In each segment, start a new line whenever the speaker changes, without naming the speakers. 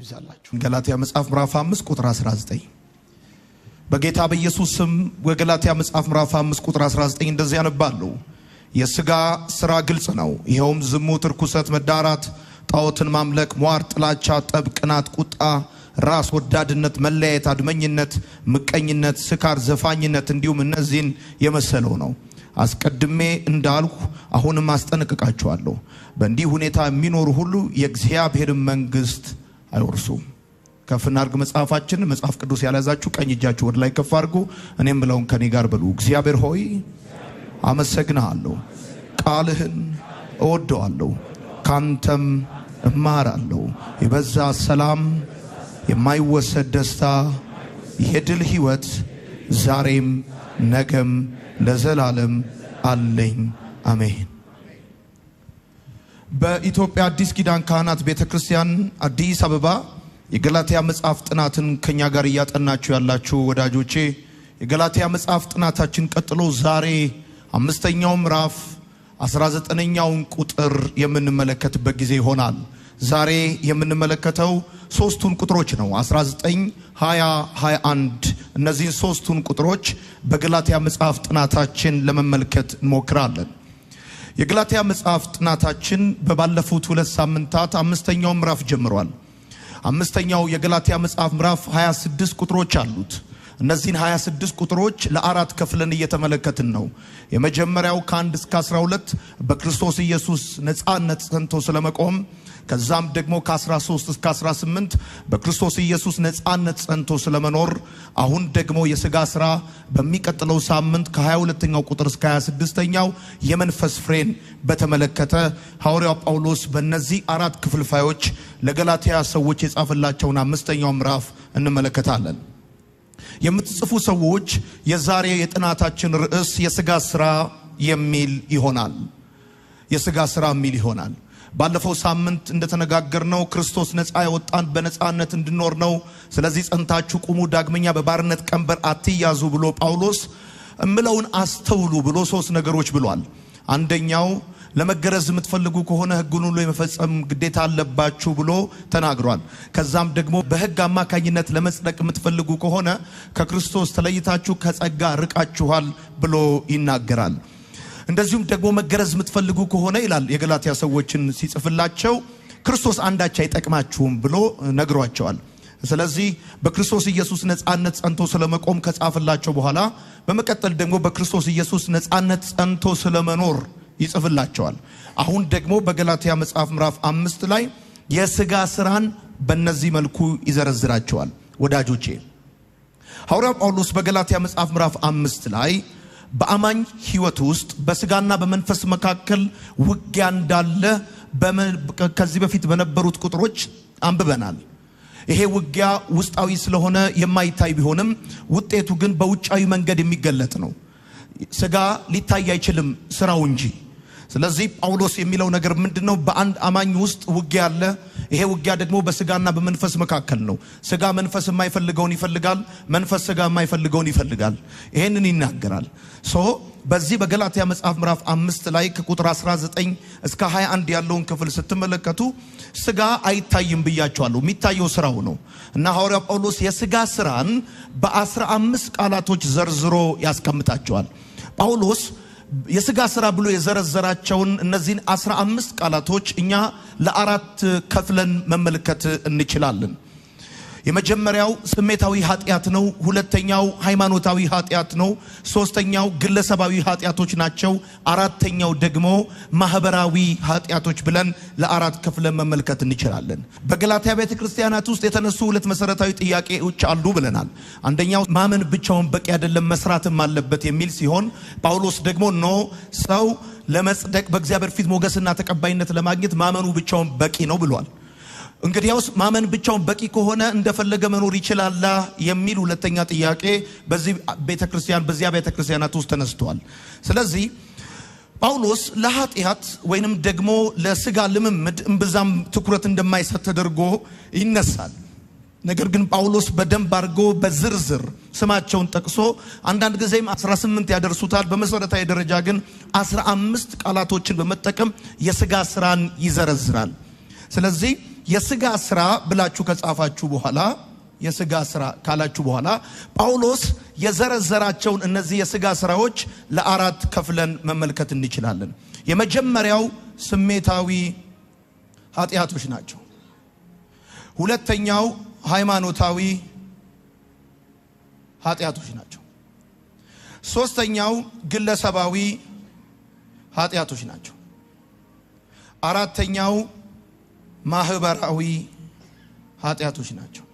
ይብዛላችሁ። ገላትያ መጽሐፍ ምዕራፍ 5 ቁጥር 19። በጌታ በኢየሱስ ስም በገላትያ መጽሐፍ ምዕራፍ 5 ቁጥር 19 እንደዚህ ያነባለሁ። የሥጋ ሥራ ግልጽ ነው፣ ይኸውም ዝሙት፣ ርኩሰት፣ መዳራት፣ ጣዖትን ማምለክ፣ ሟር፣ ጥላቻ፣ ጠብ፣ ቅናት፣ ቁጣ፣ ራስ ወዳድነት፣ መለያየት፣ አድመኝነት፣ ምቀኝነት፣ ስካር፣ ዘፋኝነት እንዲሁም እነዚህን የመሰለው ነው። አስቀድሜ እንዳልኩ አሁንም አስጠነቅቃችኋለሁ፣ በእንዲህ ሁኔታ የሚኖሩ ሁሉ የእግዚአብሔርን መንግሥት አይወርሱም። ከፍ እናድርግ መጽሐፋችን። መጽሐፍ ቅዱስ ያልያዛችሁ ቀኝ እጃችሁ ወደ ላይ ከፍ አድርጉ። እኔም ብለውን ከኔ ጋር በሉ። እግዚአብሔር ሆይ አመሰግንሃለሁ፣ ቃልህን እወደዋለሁ፣ ካንተም እማራለሁ። የበዛ ሰላም፣ የማይወሰድ ደስታ፣ የድል ህይወት ዛሬም ነገም ለዘላለም አለኝ። አሜን። በኢትዮጵያ አዲስ ኪዳን ካህናት ቤተ ክርስቲያን አዲስ አበባ የገላትያ መጽሐፍ ጥናትን ከኛ ጋር እያጠናችሁ ያላችሁ ወዳጆቼ፣ የገላትያ መጽሐፍ ጥናታችን ቀጥሎ ዛሬ አምስተኛው ምዕራፍ 19ኛውን ቁጥር የምንመለከትበት ጊዜ ይሆናል። ዛሬ የምንመለከተው ሶስቱን ቁጥሮች ነው። 19፣ 20፣ 21፣ እነዚህን ሶስቱን ቁጥሮች በገላትያ መጽሐፍ ጥናታችን ለመመልከት እንሞክራለን። የገላትያ መጽሐፍ ጥናታችን በባለፉት 2 ሳምንታት አምስተኛው ምዕራፍ ጀምሯል። አምስተኛው የገላትያ መጽሐፍ ምዕራፍ 26 ቁጥሮች አሉት። እነዚህን 26 ቁጥሮች ለአራት ከፍለን እየተመለከትን ነው። የመጀመሪያው ከ1 እስከ 12 በክርስቶስ ኢየሱስ ነፃነት ጸንቶ ስለመቆም፣ ከዛም ደግሞ ከ13 እስከ 18 በክርስቶስ ኢየሱስ ነፃነት ጸንቶ ስለመኖር፣ አሁን ደግሞ የሥጋ ሥራ በሚቀጥለው ሳምንት ከ22ኛው ቁጥር እስከ 26ኛው የመንፈስ ፍሬን በተመለከተ ሐዋርያው ጳውሎስ በእነዚህ አራት ክፍልፋዮች ለገላትያ ሰዎች የጻፈላቸውን አምስተኛው ምዕራፍ እንመለከታለን። የምትጽፉ ሰዎች የዛሬ የጥናታችን ርዕስ የሥጋ ሥራ የሚል ይሆናል። የሥጋ ሥራ የሚል ይሆናል። ባለፈው ሳምንት እንደተነጋገርነው ክርስቶስ ነፃ ያወጣን በነፃነት እንድኖር ነው። ስለዚህ ጸንታችሁ ቁሙ፣ ዳግመኛ በባርነት ቀንበር አትያዙ ብሎ ጳውሎስ እምለውን አስተውሉ ብሎ ሶስት ነገሮች ብሏል። አንደኛው ለመገረዝ የምትፈልጉ ከሆነ ሕጉን ሁሉ የመፈጸም ግዴታ አለባችሁ ብሎ ተናግሯል። ከዛም ደግሞ በሕግ አማካኝነት ለመጽደቅ የምትፈልጉ ከሆነ ከክርስቶስ ተለይታችሁ ከጸጋ ርቃችኋል ብሎ ይናገራል። እንደዚሁም ደግሞ መገረዝ የምትፈልጉ ከሆነ ይላል የገላትያ ሰዎችን ሲጽፍላቸው ክርስቶስ አንዳች አይጠቅማችሁም ብሎ ነግሯቸዋል። ስለዚህ በክርስቶስ ኢየሱስ ነፃነት ጸንቶ ስለመቆም ከጻፈላቸው በኋላ በመቀጠል ደግሞ በክርስቶስ ኢየሱስ ነፃነት ጸንቶ ስለመኖር ይጽፍላቸዋል። አሁን ደግሞ በገላትያ መጽሐፍ ምዕራፍ 5 ላይ የሥጋ ሥራን በእነዚህ መልኩ ይዘረዝራቸዋል። ወዳጆቼ፣ ሐዋርያው ጳውሎስ በገላትያ መጽሐፍ ምዕራፍ 5 ላይ በአማኝ ሕይወት ውስጥ በሥጋና በመንፈስ መካከል ውጊያ እንዳለ ከዚህ በፊት በነበሩት ቁጥሮች አንብበናል። ይሄ ውጊያ ውስጣዊ ስለሆነ የማይታይ ቢሆንም ውጤቱ ግን በውጫዊ መንገድ የሚገለጥ ነው። ሥጋ ሊታይ አይችልም ስራው እንጂ። ስለዚህ ጳውሎስ የሚለው ነገር ምንድነው? በአንድ አማኝ ውስጥ ውጊያ አለ። ይሄ ውጊያ ደግሞ በሥጋና በመንፈስ መካከል ነው። ሥጋ መንፈስ የማይፈልገውን ይፈልጋል፣ መንፈስ ሥጋ የማይፈልገውን ይፈልጋል። ይሄንን ይናገራል። በዚህ በገላትያ መጽሐፍ ምዕራፍ 5 ላይ ከቁጥር 19 እስከ 21 ያለውን ክፍል ስትመለከቱ ሥጋ አይታይም ብያቸዋለሁ። የሚታየው ስራው ነው። እና ሐዋርያው ጳውሎስ የሥጋ ስራን በ15 ቃላቶች ዘርዝሮ ያስቀምጣቸዋል። ጳውሎስ የሥጋ ስራ ብሎ የዘረዘራቸውን እነዚህን 15 ቃላቶች እኛ ለአራት ከፍለን መመልከት እንችላለን። የመጀመሪያው ስሜታዊ ኃጢአት ነው። ሁለተኛው ሃይማኖታዊ ኃጢአት ነው። ሶስተኛው ግለሰባዊ ኃጢአቶች ናቸው። አራተኛው ደግሞ ማህበራዊ ኃጢአቶች ብለን ለአራት ከፍለን መመልከት እንችላለን። በገላትያ ቤተክርስቲያናት ውስጥ የተነሱ ሁለት መሰረታዊ ጥያቄዎች አሉ ብለናል። አንደኛው ማመን ብቻውን በቂ አይደለም፣ መስራትም አለበት የሚል ሲሆን፣ ጳውሎስ ደግሞ no፣ ሰው ለመጽደቅ በእግዚአብሔር ፊት ሞገስና ተቀባይነት ለማግኘት ማመኑ ብቻውን በቂ ነው ብሏል። እንግዲያውስ ማመን ብቻውን በቂ ከሆነ እንደፈለገ መኖር ይችላል የሚል ሁለተኛ ጥያቄ በዚህ ቤተክርስቲያን በዚያ ቤተክርስቲያናት ውስጥ ተነስቷል። ስለዚህ ጳውሎስ ለኃጢአት ወይንም ደግሞ ለስጋ ልምምድ እምብዛም ትኩረት እንደማይሰጥ ተደርጎ ይነሳል። ነገር ግን ጳውሎስ በደንብ አድርጎ በዝርዝር ስማቸውን ጠቅሶ አንዳንድ ጊዜም 18 ያደርሱታል። በመሰረታዊ ደረጃ ግን 15 ቃላቶችን በመጠቀም የስጋ ስራን ይዘረዝራል። ስለዚህ የስጋ ስራ ብላችሁ ከጻፋችሁ በኋላ፣ የስጋ ስራ ካላችሁ በኋላ ጳውሎስ የዘረዘራቸውን እነዚህ የስጋ ስራዎች ለአራት ከፍለን መመልከት እንችላለን። የመጀመሪያው ስሜታዊ ኃጢአቶች ናቸው። ሁለተኛው ሃይማኖታዊ ኃጢአቶች ናቸው። ሶስተኛው ግለሰባዊ ኃጢአቶች ናቸው። አራተኛው ማህበራዊ ኃጢአቶች ናቸው።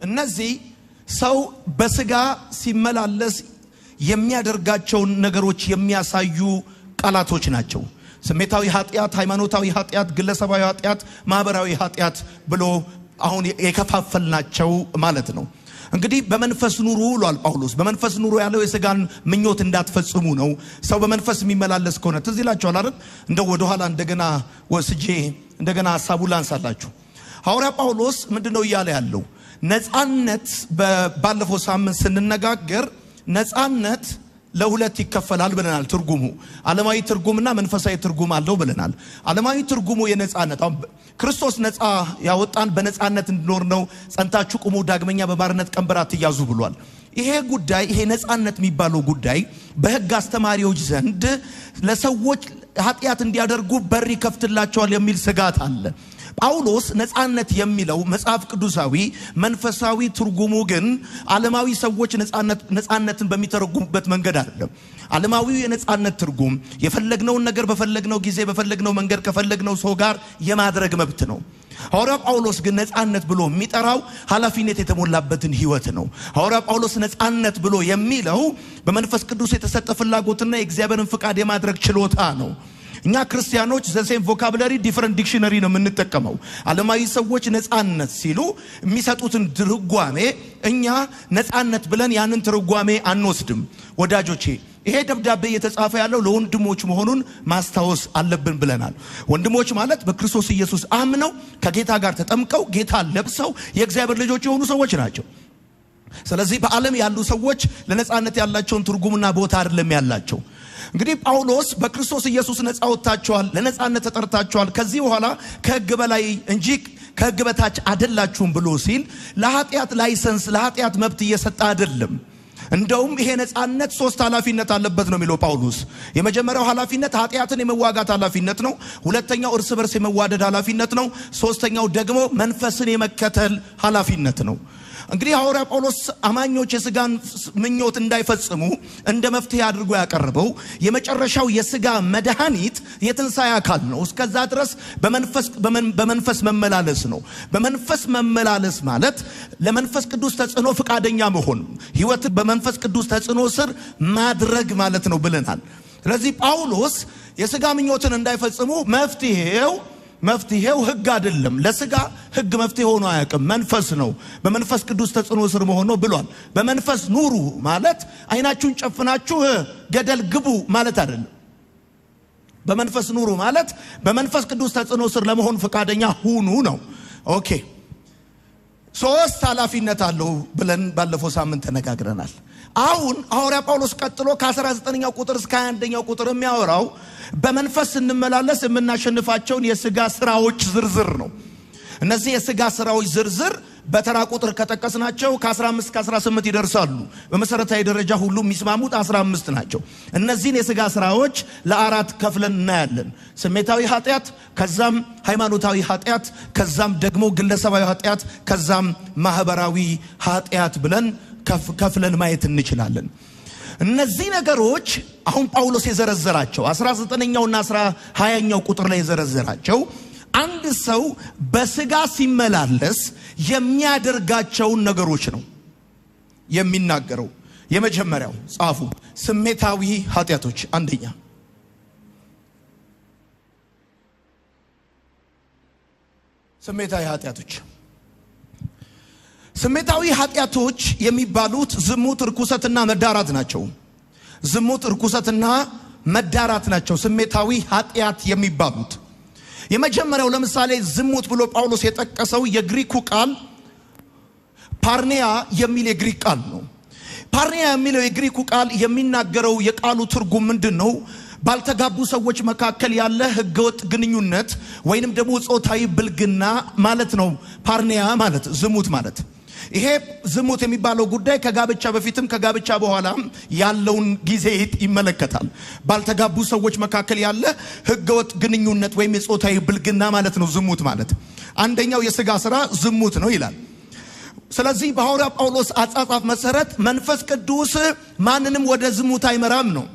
እነዚህ ሰው በስጋ ሲመላለስ የሚያደርጋቸውን ነገሮች የሚያሳዩ ቃላቶች ናቸው። ስሜታዊ ኃጢአት፣ ሃይማኖታዊ ኃጢአት፣ ግለሰባዊ ኃጢአት፣ ማህበራዊ ኃጢአት ብሎ አሁን የከፋፈልናቸው ማለት ነው። እንግዲህ በመንፈስ ኑሩ ብሏል ጳውሎስ። በመንፈስ ኑሩ ያለው የስጋን ምኞት እንዳትፈጽሙ ነው። ሰው በመንፈስ የሚመላለስ ከሆነ ትዝ ይላችኋል አይደል? እንደው ወደኋላ እንደገና ወስጄ እንደገና ሀሳቡን ላንሳላችሁ። ሐዋርያ ጳውሎስ ምንድነው እያለ ያለው? ነፃነት፣ ባለፈው ሳምንት ስንነጋገር ነፃነት ለሁለት ይከፈላል ብለናል። ትርጉሙ ዓለማዊ ትርጉምና መንፈሳዊ ትርጉም አለው ብለናል። ዓለማዊ ትርጉሙ የነፃነት አሁን ክርስቶስ ነፃ ያወጣን በነፃነት እንድኖር ነው። ጸንታችሁ ቁሙ፣ ዳግመኛ በባርነት ቀንበር አትያዙ ብሏል። ይሄ ጉዳይ፣ ይሄ ነፃነት የሚባለው ጉዳይ በሕግ አስተማሪዎች ዘንድ ለሰዎች ኃጢአት እንዲያደርጉ በር ይከፍትላቸዋል የሚል ስጋት አለ። ጳውሎስ ነፃነት የሚለው መጽሐፍ ቅዱሳዊ መንፈሳዊ ትርጉሙ ግን ዓለማዊ ሰዎች ነፃነትን በሚተረጉሙበት መንገድ አይደለም። ዓለማዊው የነፃነት ትርጉም የፈለግነውን ነገር በፈለግነው ጊዜ በፈለግነው መንገድ ከፈለግነው ሰው ጋር የማድረግ መብት ነው። ሐዋርያው ጳውሎስ ግን ነፃነት ብሎ የሚጠራው ኃላፊነት የተሞላበትን ህይወት ነው። ሐዋርያው ጳውሎስ ነፃነት ብሎ የሚለው በመንፈስ ቅዱስ የተሰጠ ፍላጎትና የእግዚአብሔርን ፍቃድ የማድረግ ችሎታ ነው። እኛ ክርስቲያኖች the same vocabulary, different dictionary ነው የምንጠቀመው። ዓለማዊ ሰዎች ነፃነት ሲሉ የሚሰጡትን ትርጓሜ እኛ ነፃነት ብለን ያንን ትርጓሜ አንወስድም። ወዳጆቼ፣ ይሄ ደብዳቤ እየተጻፈ ያለው ለወንድሞች መሆኑን ማስታወስ አለብን ብለናል። ወንድሞች ማለት በክርስቶስ ኢየሱስ አምነው፣ ከጌታ ጋር ተጠምቀው፣ ጌታ ለብሰው የእግዚአብሔር ልጆች የሆኑ ሰዎች ናቸው። ስለዚህ በዓለም ያሉ ሰዎች ለነፃነት ያላቸውን ትርጉምና ቦታ አይደለም ያላቸው። እንግዲህ ጳውሎስ በክርስቶስ ኢየሱስ ነፃ ወጥታችኋል፣ ለነፃነት ተጠርታችኋል፣ ከዚህ በኋላ ከሕግ በላይ እንጂ ከሕግ በታች አይደላችሁም ብሎ ሲል ለኃጢአት license፣ ለኃጢአት መብት እየሰጠ አይደለም። እንደውም ይሄ ነፃነት ሶስት ኃላፊነት አለበት ነው የሚለው ጳውሎስ። የመጀመሪያው ኃላፊነት ኃጢአትን የመዋጋት ኃላፊነት ነው። ሁለተኛው እርስ በርስ የመዋደድ ኃላፊነት ነው። ሶስተኛው ደግሞ መንፈስን የመከተል ኃላፊነት ነው። እንግዲህ ሐዋርያ ጳውሎስ አማኞች የስጋን ምኞት እንዳይፈጽሙ እንደ መፍትሄ አድርጎ ያቀረበው የመጨረሻው የስጋ መድኃኒት የትንሣኤ አካል ነው። እስከዛ ድረስ በመንፈስ መመላለስ ነው። በመንፈስ መመላለስ ማለት ለመንፈስ ቅዱስ ተጽዕኖ ፈቃደኛ መሆን፣ ህይወት በመንፈስ ቅዱስ ተጽዕኖ ስር ማድረግ ማለት ነው ብለናል። ስለዚህ ጳውሎስ የስጋ ምኞትን እንዳይፈጽሙ መፍትሄው ህግ አይደለም። ለስጋ ህግ መፍትሄ ሆኖ አያውቅም። መንፈስ ነው። በመንፈስ ቅዱስ ተጽዕኖ ስር መሆን ነው ብሏል። በመንፈስ ኑሩ ማለት አይናችሁን ጨፍናችሁ ገደል ግቡ ማለት አይደለም። በመንፈስ ኑሩ ማለት በመንፈስ ቅዱስ ተጽዕኖ ስር ለመሆን ፈቃደኛ ሁኑ ነው። Okay። ሶስት ኃላፊነት አለው ብለን ባለፈው ሳምንት ተነጋግረናል። አሁን ሐዋርያ ጳውሎስ ቀጥሎ ከ19ኛው ቁጥር እስከ 21ኛው ቁጥር የሚያወራው በመንፈስ ስንመላለስ የምናሸንፋቸውን የስጋ ስራዎች ዝርዝር ነው። እነዚህ የስጋ ስራዎች ዝርዝር በተራ ቁጥር ከጠቀስናቸው ከ15 እስከ 18 ይደርሳሉ። በመሰረታዊ ደረጃ ሁሉም የሚስማሙት 15 ናቸው። እነዚህን የስጋ ስራዎች ለአራት ከፍለን እናያለን። ስሜታዊ ኃጢአት፣ ከዛም ሃይማኖታዊ ኃጢአት፣ ከዛም ደግሞ ግለሰባዊ ኃጢአት፣ ከዛም ማህበራዊ ኃጢአት ብለን ከፍለን ማየት እንችላለን። እነዚህ ነገሮች አሁን ጳውሎስ የዘረዘራቸው 19ኛውና 20ኛው ቁጥር ላይ የዘረዘራቸው አንድ ሰው በስጋ ሲመላለስ የሚያደርጋቸውን ነገሮች ነው የሚናገረው። የመጀመሪያው ጻፉ፣ ስሜታዊ ኃጢአቶች አንደኛ። ስሜታዊ ኃጢአቶች። ስሜታዊ ኃጢአቶች የሚባሉት ዝሙት፣ ርኩሰትና መዳራት ናቸው። ዝሙት፣ ርኩሰትና መዳራት ናቸው ስሜታዊ ኃጢአት የሚባሉት። የመጀመሪያው ለምሳሌ ዝሙት ብሎ ጳውሎስ የጠቀሰው የግሪኩ ቃል ፓርኔያ የሚል የግሪክ ቃል ነው። ፓርኔያ የሚለው የግሪኩ ቃል የሚናገረው የቃሉ ትርጉም ምንድን ነው? ባልተጋቡ ሰዎች መካከል ያለ ህገወጥ ግንኙነት ወይንም ደግሞ ጾታዊ ብልግና ማለት ነው። ፓርኒያ ማለት ዝሙት ማለት። ይሄ ዝሙት የሚባለው ጉዳይ ከጋብቻ በፊትም ከጋብቻ በኋላም ያለውን ጊዜ ይመለከታል። ባልተጋቡ ሰዎች መካከል ያለ ህገወጥ ግንኙነት ወይም የጾታዊ ብልግና ማለት ነው ዝሙት ማለት። አንደኛው የስጋ ስራ ዝሙት ነው ይላል። ስለዚህ በሐዋርያ ጳውሎስ አጻጻፍ መሰረት መንፈስ ቅዱስ ማንንም ወደ ዝሙት አይመራም ነው።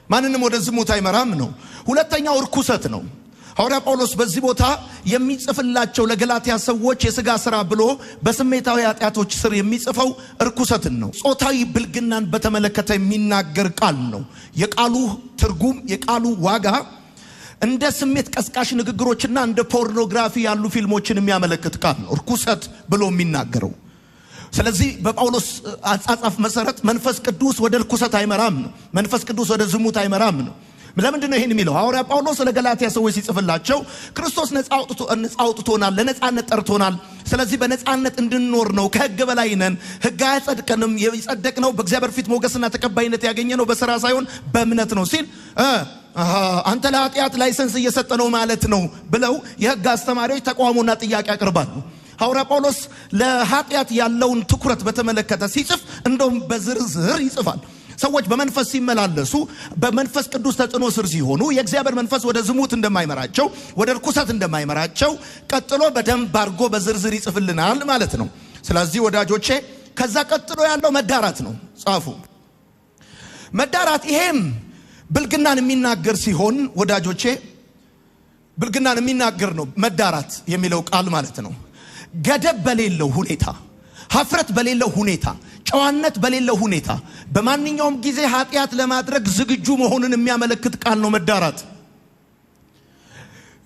ማንንም ወደ ዝሙት አይመራም ነው። ሁለተኛው እርኩሰት ነው። ሐዋርያ ጳውሎስ በዚህ ቦታ የሚጽፍላቸው ለገላትያ ሰዎች የስጋ ስራ ብሎ በስሜታዊ ኃጢአቶች ስር የሚጽፈው እርኩሰትን ነው። ጾታዊ ብልግናን በተመለከተ የሚናገር ቃል ነው። የቃሉ ትርጉም፣ የቃሉ ዋጋ እንደ ስሜት ቀስቃሽ ንግግሮችና እንደ ፖርኖግራፊ ያሉ ፊልሞችን የሚያመለክት ቃል ነው እርኩሰት ብሎ የሚናገረው። ስለዚህ በጳውሎስ አጻጻፍ መሰረት መንፈስ ቅዱስ ወደ እርኩሰት አይመራም ነው። መንፈስ ቅዱስ ወደ ዝሙት አይመራም ነው። ለምንድን ነው ይሄን የሚለው? ሐዋርያ ጳውሎስ ለገላትያ ሰዎች ሲጽፍላቸው ክርስቶስ ነፃ አውጥቶናል፣ ለነፃነት ጠርቶናል። ስለዚህ በነፃነት እንድንኖር ነው። ከህግ በላይ ነን። ህግ አያጸድቀንም። የጸደቅነው በእግዚአብሔር ፊት ሞገስና ተቀባይነት ያገኘነው በስራ ሳይሆን በእምነት ነው ሲል፣ አንተ ለኃጢአት license እየሰጠ ነው ማለት ነው ብለው የህግ አስተማሪዎች ተቃውሞና ጥያቄ ያቀርባሉ። ሐዋርያ ጳውሎስ ለኃጢአት ያለውን ትኩረት በተመለከተ ሲጽፍ እንደውም በዝርዝር ይጽፋል። ሰዎች በመንፈስ ሲመላለሱ፣ በመንፈስ ቅዱስ ተጽዕኖ ስር ሲሆኑ የእግዚአብሔር መንፈስ ወደ ዝሙት እንደማይመራቸው፣ ወደ ርኩሰት እንደማይመራቸው ቀጥሎ በደንብ አድርጎ በዝርዝር ይጽፍልናል ማለት ነው። ስለዚህ ወዳጆቼ፣ ከዛ ቀጥሎ ያለው መዳራት ነው። ጻፉ። መዳራት፣ ይሄም ብልግናን የሚናገር ሲሆን ወዳጆቼ፣ ብልግናን የሚናገር ነው መዳራት የሚለው ቃል ማለት ነው። ገደብ በሌለው ሁኔታ፣ ሀፍረት በሌለው ሁኔታ፣ ጨዋነት በሌለው ሁኔታ በማንኛውም ጊዜ ኃጢአት ለማድረግ ዝግጁ መሆንን የሚያመለክት ቃል ነው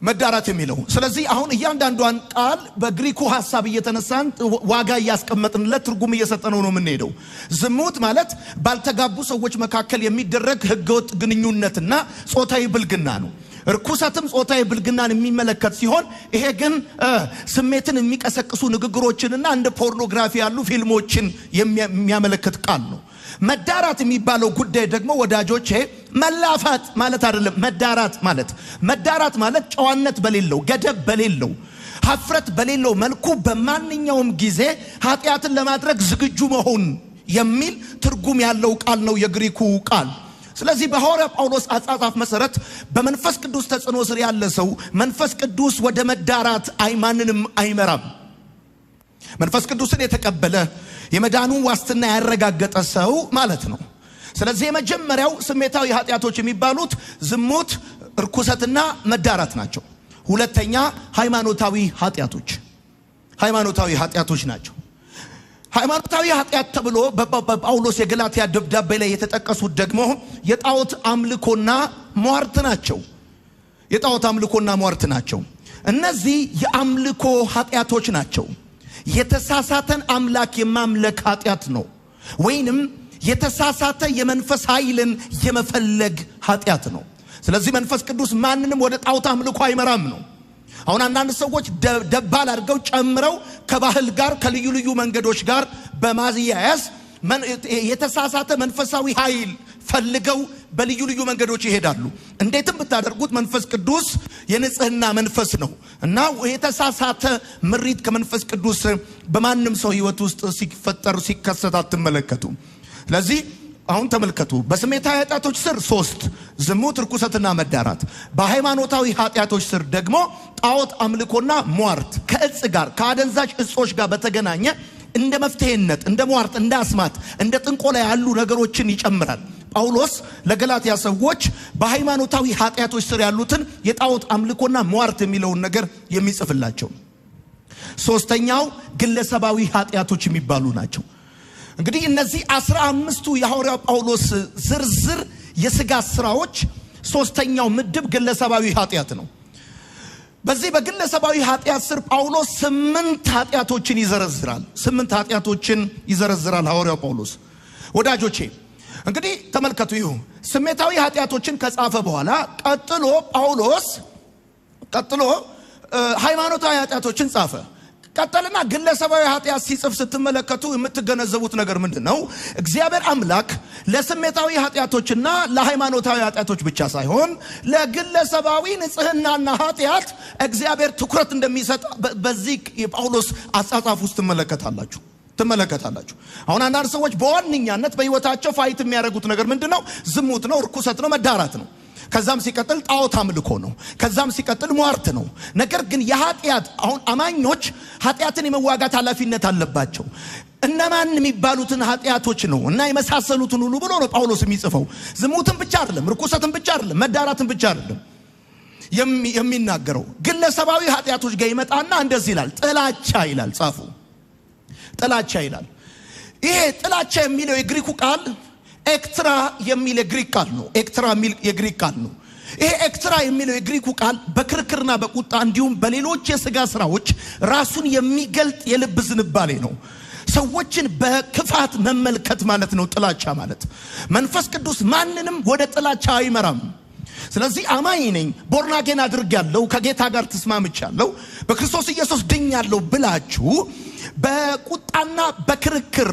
መዳራት የሚለው። ስለዚህ አሁን እያንዳንዷን ቃል በግሪኩ ሀሳብ እየተነሳን ዋጋ እያስቀመጥንለት ትርጉም እየሰጠነው ነው የምንሄደው። ዝሙት ማለት ባልተጋቡ ሰዎች መካከል የሚደረግ ህገወጥ ግንኙነትና ጾታዊ ብልግና ነው። እርኩሰትም ጾታዊ ብልግናን የሚመለከት ሲሆን ይሄ ግን ስሜትን የሚቀሰቅሱ ንግግሮችንና እንደ ፖርኖግራፊ ያሉ ፊልሞችን የሚያመለክት ቃል ነው። መዳራት የሚባለው ጉዳይ ደግሞ ወዳጆቼ መላፋት ማለት አይደለም። መዳራት ማለት ጨዋነት በሌለው፣ ገደብ በሌለው፣ ሀፍረት በሌለው መልኩ በማንኛውም ጊዜ ኃጢአትን ለማድረግ ዝግጁ መሆን የሚል ትርጉም ያለው ቃል ነው የግሪኩ ቃል። ስለዚህ በሐዋርያ ጳውሎስ አጻጻፍ መሰረት በመንፈስ ቅዱስ ተጽዕኖ ስር ያለ ሰው መንፈስ ቅዱስ ወደ መዳራት ማንንም አይመራም። መንፈስ ቅዱስን የተቀበለ፣ የመዳኑን ዋስትና ያረጋገጠ ሰው ማለት ነው። ስለዚህ የመጀመሪያው ስሜታዊ ኃጢአቶች የሚባሉት ዝሙት፣ እርኩሰትና መዳራት ናቸው። ሁለተኛ ሃይማኖታዊ ኃጢአቶች ናቸው። ሃይማኖታዊ ኃጢአት ተብሎ በጳውሎስ የገላትያ ደብዳቤ ላይ የተጠቀሱት ደግሞ የጣዖት አምልኮና ሟርት ናቸው። የጣዖት አምልኮና ሟርት ናቸው። እነዚህ የአምልኮ ኃጢአቶች ናቸው። የተሳሳተን አምላክ የማምለክ ኃጢአት ነው፣ ወይንም የተሳሳተ የመንፈስ ኃይልን የመፈለግ ኃጢአት ነው። ስለዚህ መንፈስ ቅዱስ ማንንም ወደ ጣዖት አምልኮ አይመራም ነው። አሁን አንዳንድ ሰዎች ደባል አድርገው ጨምረው ከባህል ጋር፣ ከልዩ ልዩ መንገዶች ጋር በማያያዝ የተሳሳተ መንፈሳዊ ኃይል ፈልገው በልዩ ልዩ መንገዶች ይሄዳሉ። እንዴትም ብታደርጉት መንፈስ ቅዱስ የንጽህና መንፈስ ነው እና የተሳሳተ ምሪት ከመንፈስ ቅዱስ በማንም ሰው ሕይወት ውስጥ ሲፈጠር፣ ሲከሰት አትመለከቱም። ስለዚህ አሁን ተመልከቱ። በስሜታዊ ኃጢአቶች ስር ሶስት፣ ዝሙት፣ ርኩሰትና መዳራት። በሃይማኖታዊ ኃጢአቶች ስር ደግሞ ጣዖት አምልኮና ሟርት፣ ከእጽ ጋር፣ ከአደንዛዥ እጾች ጋር በተገናኘ እንደ መፍትሄነት፣ እንደ ሟርት፣ እንደ አስማት፣ እንደ ጥንቆላ ያሉ ነገሮችን ይጨምራል። ጳውሎስ ለገላትያ ሰዎች በሃይማኖታዊ ኃጢአቶች ስር ያሉትን የጣዖት አምልኮና ሟርት የሚለውን ነገር የሚጽፍላቸው። ሶስተኛው ግለሰባዊ ኃጢአቶች የሚባሉ ናቸው። እንግዲህ እነዚህ 15ቱ የሐዋርያው ጳውሎስ ዝርዝር የስጋ ስራዎች፣ ሶስተኛው ምድብ ግለሰባዊ ኃጢአት ነው። በዚህ በግለሰባዊ ኃጢአት ስር ጳውሎስ ስምንት ኃጢአቶችን ይዘረዝራል። ስምንት ኃጢአቶችን ይዘረዝራል ሐዋርያው ጳውሎስ። ወዳጆቼ፣ እንግዲህ ተመልከቱ። ይሁ ስሜታዊ ኃጢአቶችን ከጻፈ በኋላ ቀጥሎ ጳውሎስ ቀጥሎ ሃይማኖታዊ ኃጢአቶችን ጻፈ። ቀጠልና ግለሰባዊ ኃጢአት ሲጽፍ ስትመለከቱ የምትገነዘቡት ነገር ምንድን ነው? እግዚአብሔር አምላክ ለስሜታዊ ኃጢአቶችና ለሃይማኖታዊ ኃጢአቶች ብቻ ሳይሆን ለግለሰባዊ ንጽህናና ኃጢአት እግዚአብሔር ትኩረት እንደሚሰጥ በዚህ የጳውሎስ አጻጻፍ ውስጥ ትመለከታላችሁ። አሁን አንዳንድ ሰዎች በዋነኛነት በህይወታቸው fight የሚያደርጉት ነገር ምንድነው? ዝሙት ነው፣ ርኩሰት ነው፣ መዳራት ነው። ከዛም ሲቀጥል ጣዖት አምልኮ ነው። ከዛም ሲቀጥል ሟርት ነው። ነገር ግን የኃጢአት አሁን አማኞች ኃጢአትን የመዋጋት ኃላፊነት አለባቸው። እነማን የሚባሉትን ኃጢአቶች ነው እና የመሳሰሉትን ሁሉ ብሎ ነው ጳውሎስ የሚጽፈው። ዝሙትን ብቻ አይደለም፣ ርኩሰትን ብቻ አይደለም፣ መዳራትን ብቻ አይደለም የሚናገረው። ግለሰባዊ ኃጢአቶች ጋር ይመጣና እንደዚህ ይላል፣ ጥላቻ ይላል። ጻፉ፣ ጥላቻ ይላል። ይሄ ጥላቻ የሚለው የግሪኩ ቃል ኤክትራ የሚል የግሪክ ቃል ነው። ኤክትራ የሚል የግሪክ ቃል ነው። ይሄ ኤክትራ የሚለው የግሪኩ ቃል በክርክርና በቁጣ እንዲሁም በሌሎች የስጋ ስራዎች ራሱን የሚገልጥ የልብ ዝንባሌ ነው። ሰዎችን በክፋት መመልከት ማለት ነው ጥላቻ ማለት። መንፈስ ቅዱስ ማንንም ወደ ጥላቻ አይመራም። ስለዚህ አማኝ ነኝ፣ born again አድርጌያለሁ፣ ከጌታ ጋር ተስማምቻለሁ፣ በክርስቶስ ኢየሱስ ድኛለሁ ብላችሁ በቁጣና በክርክር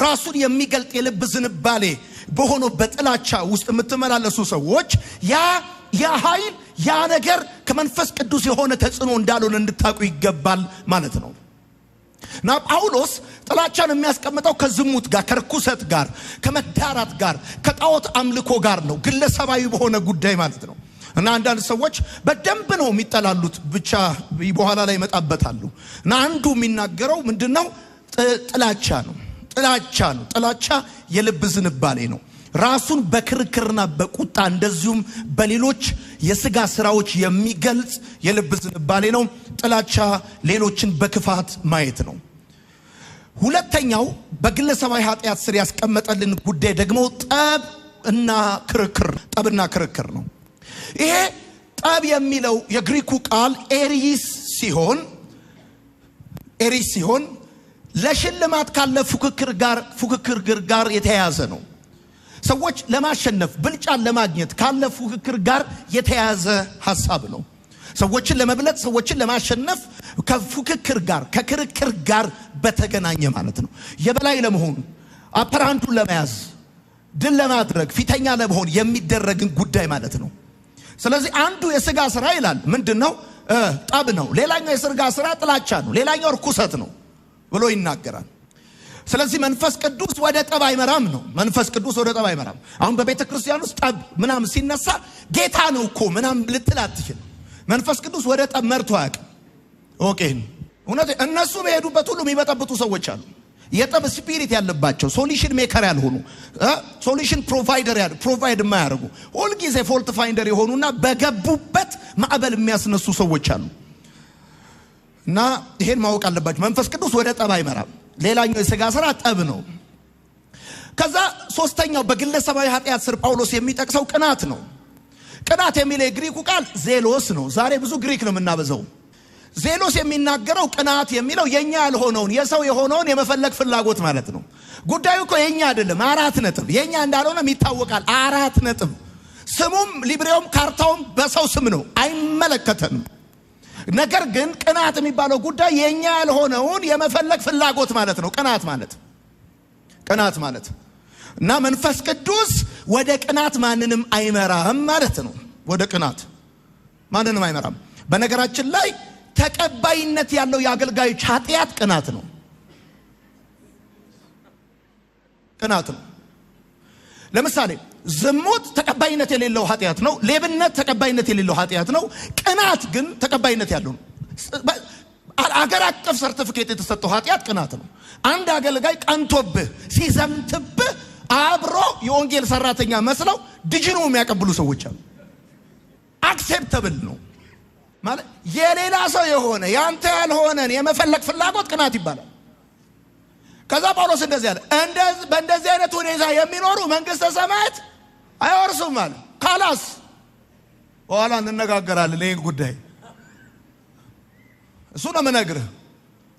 ራሱን የሚገልጥ የልብ ዝንባሌ በሆነው በጥላቻ ውስጥ የምትመላለሱ ሰዎች ያ ኃይል ያ ነገር ከመንፈስ ቅዱስ የሆነ ተጽዕኖ እንዳልሆነ እንድታውቁ ይገባል ማለት ነው። እና ጳውሎስ ጥላቻን የሚያስቀምጠው ከዝሙት ጋር፣ ከርኩሰት ጋር፣ ከመዳራት ጋር፣ ከጣዖት አምልኮ ጋር ነው፣ ግለሰባዊ በሆነ ጉዳይ ማለት ነው። እና አንዳንድ ሰዎች በደንብ ነው የሚጠላሉት፣ ብቻ በኋላ ላይ ይመጣበታሉ። እና አንዱ የሚናገረው ምንድነው? ጥላቻ ነው። ጥላቻ ነው። ጥላቻ የልብ ዝንባሌ ነው። ራሱን በክርክርና በቁጣ እንደዚሁም በሌሎች የስጋ ስራዎች የሚገልጽ የልብ ዝንባሌ ነው። ጥላቻ ሌሎችን በክፋት ማየት ነው። ሁለተኛው በግለሰባዊ ኃጢአት ስር ያስቀመጠልን ጉዳይ ደግሞ ጠብና ክርክር፣ ጠብና ክርክር ነው። ይሄ ጠብ የሚለው የግሪኩ ቃል ኤሪስ ሲሆን ለሽልማት ካለ ፉክክር ጋር የተያያዘ ነው። ሰዎች ለማሸነፍ ብልጫን ለማግኘት ካለ ፉክክር ጋር የተያያዘ ሐሳብ ነው። ሰዎችን ለመብለጥ፣ ሰዎችን ለማሸነፍ ከፉክክር ጋር ከክርክር ጋር በተገናኘ ማለት ነው። የበላይ ለመሆን፣ upper hand ኡን ለመያዝ፣ ድል ለማድረግ፣ ፊተኛ ለመሆን የሚደረግን ጉዳይ ማለት ነው። ስለዚህ አንዱ የስጋ ስራ ይላል ምንድነው? ጠብ ነው። ሌላኛው የስጋ ስራ ጥላቻ ነው። ሌላኛው ርኩሰት ነው ብሎ ይናገራል። ስለዚህ መንፈስ ቅዱስ ወደ ጠብ አይመራም ነው። መንፈስ ቅዱስ ወደ ጠብ አይመራም። አሁን በቤተ ክርስቲያን ውስጥ ጠብ ምናምን ሲነሳ ጌታ ነው እኮ ምናምን ልትል አትችልም። መንፈስ ቅዱስ ወደ ጠብ መርቶ አያውቅም። okay፣ እውነት እነሱ በሄዱበት ሁሉ የሚበጠብጡ ሰዎች አሉ። የጠብ spirit ያለባቸው፣ solution maker ያልሆኑ፣ solution provider ያል provide የማያደርጉ፣ ሁል ጊዜ fault finder የሆኑና በገቡበት ማዕበል የሚያስነሱ ሰዎች አሉ። እና ይሄን ማወቅ አለባቸው። መንፈስ ቅዱስ ወደ ጠብ አይመራም። ሌላኛው የስጋ ስራ ጠብ ነው። ከዛ ሶስተኛው በግለሰባዊ ኃጢአት ስር ጳውሎስ የሚጠቅሰው ቅናት ነው። ቅናት የሚለው የግሪኩ ቃል ዜሎስ ነው። ዛሬ ብዙ ግሪክ ነው የምናበዛው። ዜሎስ የሚናገረው ቅናት የሚለው የኛ ያልሆነውን የሰው የሆነውን የመፈለግ ፍላጎት ማለት ነው። ጉዳዩ እኮ የኛ አይደለም። 4 ነጥብ። የኛ እንዳልሆነም ይታወቃል። 4 ነጥብ። ስሙም ሊብሬውም ካርታውም በሰው ስም ነው፣ አይመለከተንም። ነገር ግን ቅናት የሚባለው ጉዳይ የኛ ያልሆነውን የመፈለግ ፍላጎት ማለት ነው። ቅናት ማለት ቅናት ማለት እና መንፈስ ቅዱስ ወደ ቅናት ማንንም አይመራም ማለት ነው። ወደ ቅናት ማንንም አይመራም። በነገራችን ላይ ተቀባይነት ያለው የአገልጋዮች ኃጢአት ቅናት ነው። ቅናት ነው። ለምሳሌ ዝሙት ተቀባይነት የሌለው ኃጢአት ነው። ሌብነት ተቀባይነት የሌለው ኃጢአት ነው። ቅናት ግን ተቀባይነት ያለው ነው። አገር አቀፍ ሰርቲፊኬት የተሰጠው ኃጢአት ቅናት ነው። አንድ አገልጋይ ቀንቶብህ ሲዘምትብህ አብሮ የወንጌል ሰራተኛ መስለው ድጅኑ የሚያቀብሉ ሰዎች አሉ። acceptable ነው ማለት የሌላ ሰው የሆነ ያንተ ያልሆነን የመፈለግ ፍላጎት ቅናት ይባላል። ከዛ ጳውሎስ እንደዚህ አለ፣ በእንደዚህ አይነት ሁኔታ የሚኖሩ መንግስተ ሰማያት አይወርሱም አለ። خلاص በኋላ እንነጋገራለን ይሄን ጉዳይ፣ እሱ ነው የምነግርህ።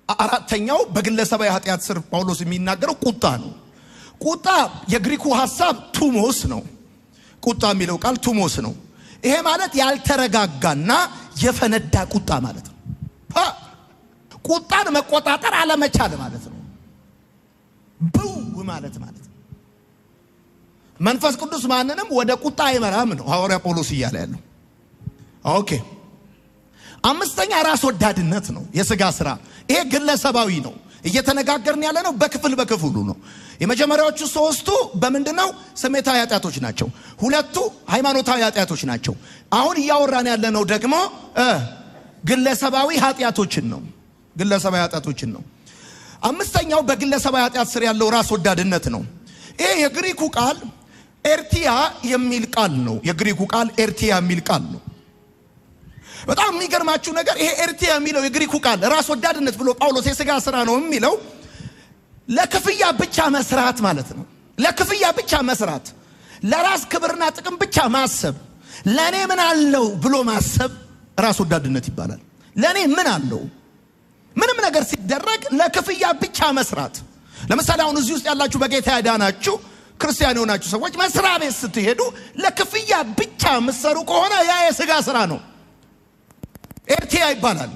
አራተኛው በግለሰባዊ ኃጢአት ስር ጳውሎስ የሚናገረው ቁጣ ነው። ቁጣ የግሪኩ ሐሳብ ቱሞስ ነው። ቁጣ የሚለው ቃል ቱሞስ ነው። ይሄ ማለት ያልተረጋጋና የፈነዳ ቁጣ ማለት ነው። ቁጣን መቆጣጠር አለመቻል ማለት ነው። ብው ማለት ማለት ነው። መንፈስ ቅዱስ ማንንም ወደ ቁጣ አይመራም ነው ሐዋርያ ጳውሎስ እያለ ያለው። Okay፣ አምስተኛ ራስ ወዳድነት ነው፣ የስጋ ስራ። ይሄ ግለሰባዊ ነው። እየተነጋገርን ያለ ነው በክፍል በክፍሉ ነው። የመጀመሪያዎቹ ሶስቱ በምንድነው? ስሜታዊ ኃጢአቶች ናቸው። ሁለቱ ሃይማኖታዊ ኃጢአቶች ናቸው። አሁን እያወራን ያለ ነው ደግሞ ግለሰባዊ ኃጢአቶችን ነው። ግለሰባዊ ኃጢአቶችን ነው። አምስተኛው በግለሰባዊ ኃጢአት ስር ያለው ራስ ወዳድነት ነው። ይሄ የግሪኩ ቃል ኤርቲያ የሚል ቃል ነው። የግሪኩ ቃል ኤርቲያ የሚል ቃል ነው። በጣም የሚገርማችሁ ነገር ይሄ ኤርቲያ የሚለው የግሪኩ ቃል ራስ ወዳድነት ብሎ ጳውሎስ የስጋ ስራ ነው የሚለው ለክፍያ ብቻ መስራት ማለት ነው። ለክፍያ ብቻ መስራት፣ ለራስ ክብርና ጥቅም ብቻ ማሰብ፣ ለኔ ምን አለው ብሎ ማሰብ ራስ ወዳድነት ይባላል። ለኔ ምን አለው? ምንም ነገር ሲደረግ ለክፍያ ብቻ መስራት። ለምሳሌ አሁን እዚህ ውስጥ ያላችሁ በጌታ ያዳናችሁ ክርስቲያን የሆናችሁ ሰዎች መስሪያ ቤት ስትሄዱ ለክፍያ ብቻ የምትሰሩ ከሆነ ያ የስጋ ስራ ነው፣ ኤርቲያ ይባላል።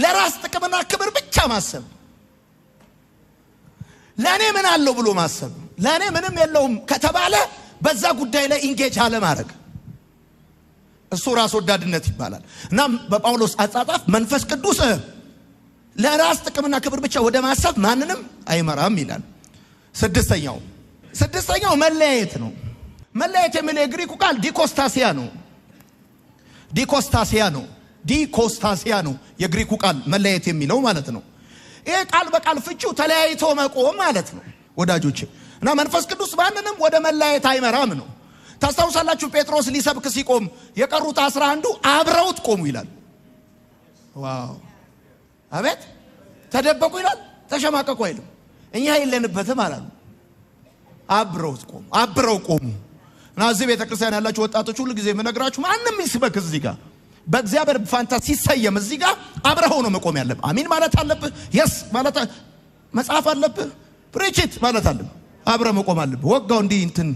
ለራስ ጥቅምና ክብር ብቻ ማሰብ፣ ለኔ ምን አለው ብሎ ማሰብ፣ ለኔ ምንም የለውም ከተባለ በዛ ጉዳይ ላይ engage አለማድረግ፣ እሱ ራስ ወዳድነት ይባላል። እና በጳውሎስ አጻጻፍ መንፈስ ቅዱስ ለራስ ጥቅምና ክብር ብቻ ወደ ማሰብ ማንንም አይመራም ይላል። ስድስተኛው መለያየት ነው። መለያየት የሚለው የግሪኩ ቃል ዲኮስታሲያ ነው። ዲኮስታሲያ ነው። ዲኮስታሲያ ነው የግሪኩ ቃል መለያየት የሚለው ማለት ነው። ይሄ ቃል በቃል ፍቺው ተለያይቶ መቆም ማለት ነው ወዳጆቼ። እና መንፈስ ቅዱስ ማንንም ወደ መለያየት አይመራም ነው። ታስታውሳላችሁ ጴጥሮስ ሊሰብክ ሲቆም የቀሩት 11ዱ አብረውት ቆሙ ይላል። Wow! አቤት! ተደበቁ ይላል፣ ተሸማቀቁ አይልም። እኛ የለንበትም አላሉ። አብረውት ቆሙ፣ አብረው ቆሙ። እና እዚህ ቤተክርስቲያን ያላችሁ ወጣቶች ሁሉ ጊዜ የምነግራችሁ ማንም ይስበክ እዚህ ጋር በእግዚአብሔር ፋንታ ሲሰየም እዚህ ጋር አብረኸው ነው መቆም ያለብህ። አሚን ማለት አለብህ። Yes ማለት መጻፍ አለብህ። Preach it ማለት አለብህ። አብረህ መቆም አለብህ። ወጋው እንዲህ እንትን።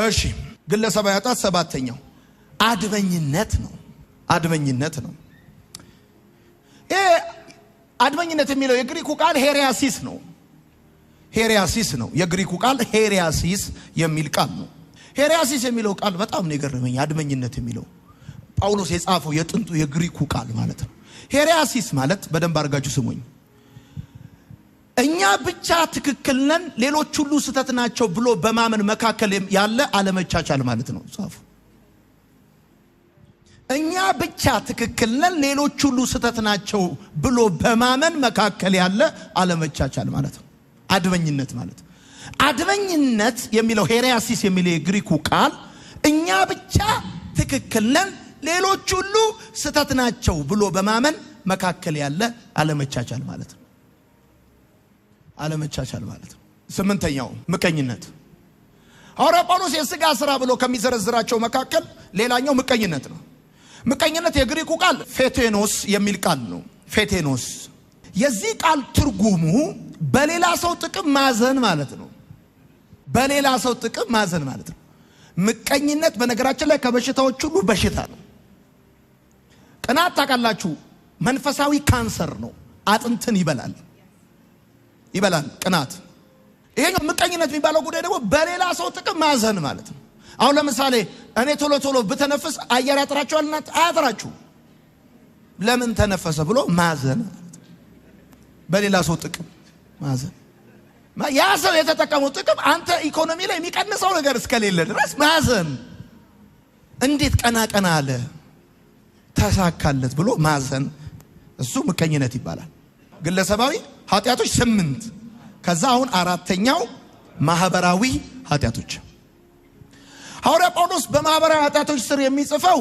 እሺ፣ ግለሰባዊ ኃጢአት ሰባተኛው አድመኝነት ነው። አድመኝነት ነው። ይሄ አድመኝነት የሚለው የግሪኩ ቃል ሄሪያሲስ ነው። ሄሪያሲስ ነው። የግሪኩ ቃል ሄሪያሲስ የሚል ቃል ነው። ሄሪያሲስ የሚለው ቃል በጣም ነው የገረመኝ። አድመኝነት የሚለው ጳውሎስ የጻፈው የጥንቱ የግሪኩ ቃል ማለት ነው። ሄሪያሲስ ማለት በደንብ አድርጋችሁ ስሙኝ። እኛ ብቻ ትክክል ነን፣ ሌሎች ሁሉ ስህተት ናቸው ብሎ በማመን መካከል ያለ አለመቻቻል ማለት ነው። ጻፉ። እኛ ብቻ ትክክል ነን፣ ሌሎች ሁሉ ስህተት ናቸው ብሎ በማመን መካከል ያለ አለመቻቻል ማለት ነው። አድመኝነት ማለት አድመኝነት የሚለው ሄሪያሲስ የሚለው የግሪኩ ቃል እኛ ብቻ ትክክል ነን፣ ሌሎች ሁሉ ስህተት ናቸው ብሎ በማመን መካከል ያለ አለመቻቻል ማለት ነው። አለመቻቻል ማለት ነው። ስምንተኛው ምቀኝነት። ሐዋርያው ጳውሎስ የስጋ ስራ ብሎ ከሚዘረዝራቸው መካከል ሌላኛው ምቀኝነት ነው። ምቀኝነት የግሪኩ ቃል ፌቴኖስ የሚል ቃል ነው። ፌቴኖስ የዚህ ቃል ትርጉሙ በሌላ ሰው ጥቅም ማዘን ማለት ነው። በሌላ ሰው ጥቅም ማዘን ማለት ነው። ምቀኝነት በነገራችን ላይ ከበሽታዎች ሁሉ በሽታ ነው። ቅናት ታውቃላችሁ፣ መንፈሳዊ ካንሰር ነው። አጥንትን ይበላል ይበላል ቅናት። ይሄኛው ምቀኝነት የሚባለው ጉዳይ ደግሞ በሌላ ሰው ጥቅም ማዘን ማለት ነው። አሁን ለምሳሌ እኔ ቶሎ ቶሎ ብተነፍስ አየር ያጥራችኋል? እናንተ አያጥራችሁ። ለምን ተነፈሰ ብሎ ማዘን ማለት ነው። በሌላ ሰው ጥቅም ማዘን። ያ ሰው የተጠቀመው ጥቅም አንተ ኢኮኖሚ ላይ የሚቀንሰው ነገር እስከሌለ ድረስ ማዘን። እንዴት ቀና ቀና አለ ተሳካለት ብሎ ማዘን፣ እሱ ምቀኝነት ይባላል። ግለሰባዊ ኃጢአቶች 8። ከዛ አሁን አራተኛው ማህበራዊ ኃጢአቶች። ሐዋርያ ጳውሎስ በማህበራዊ ኃጢአቶች ስር የሚጽፈው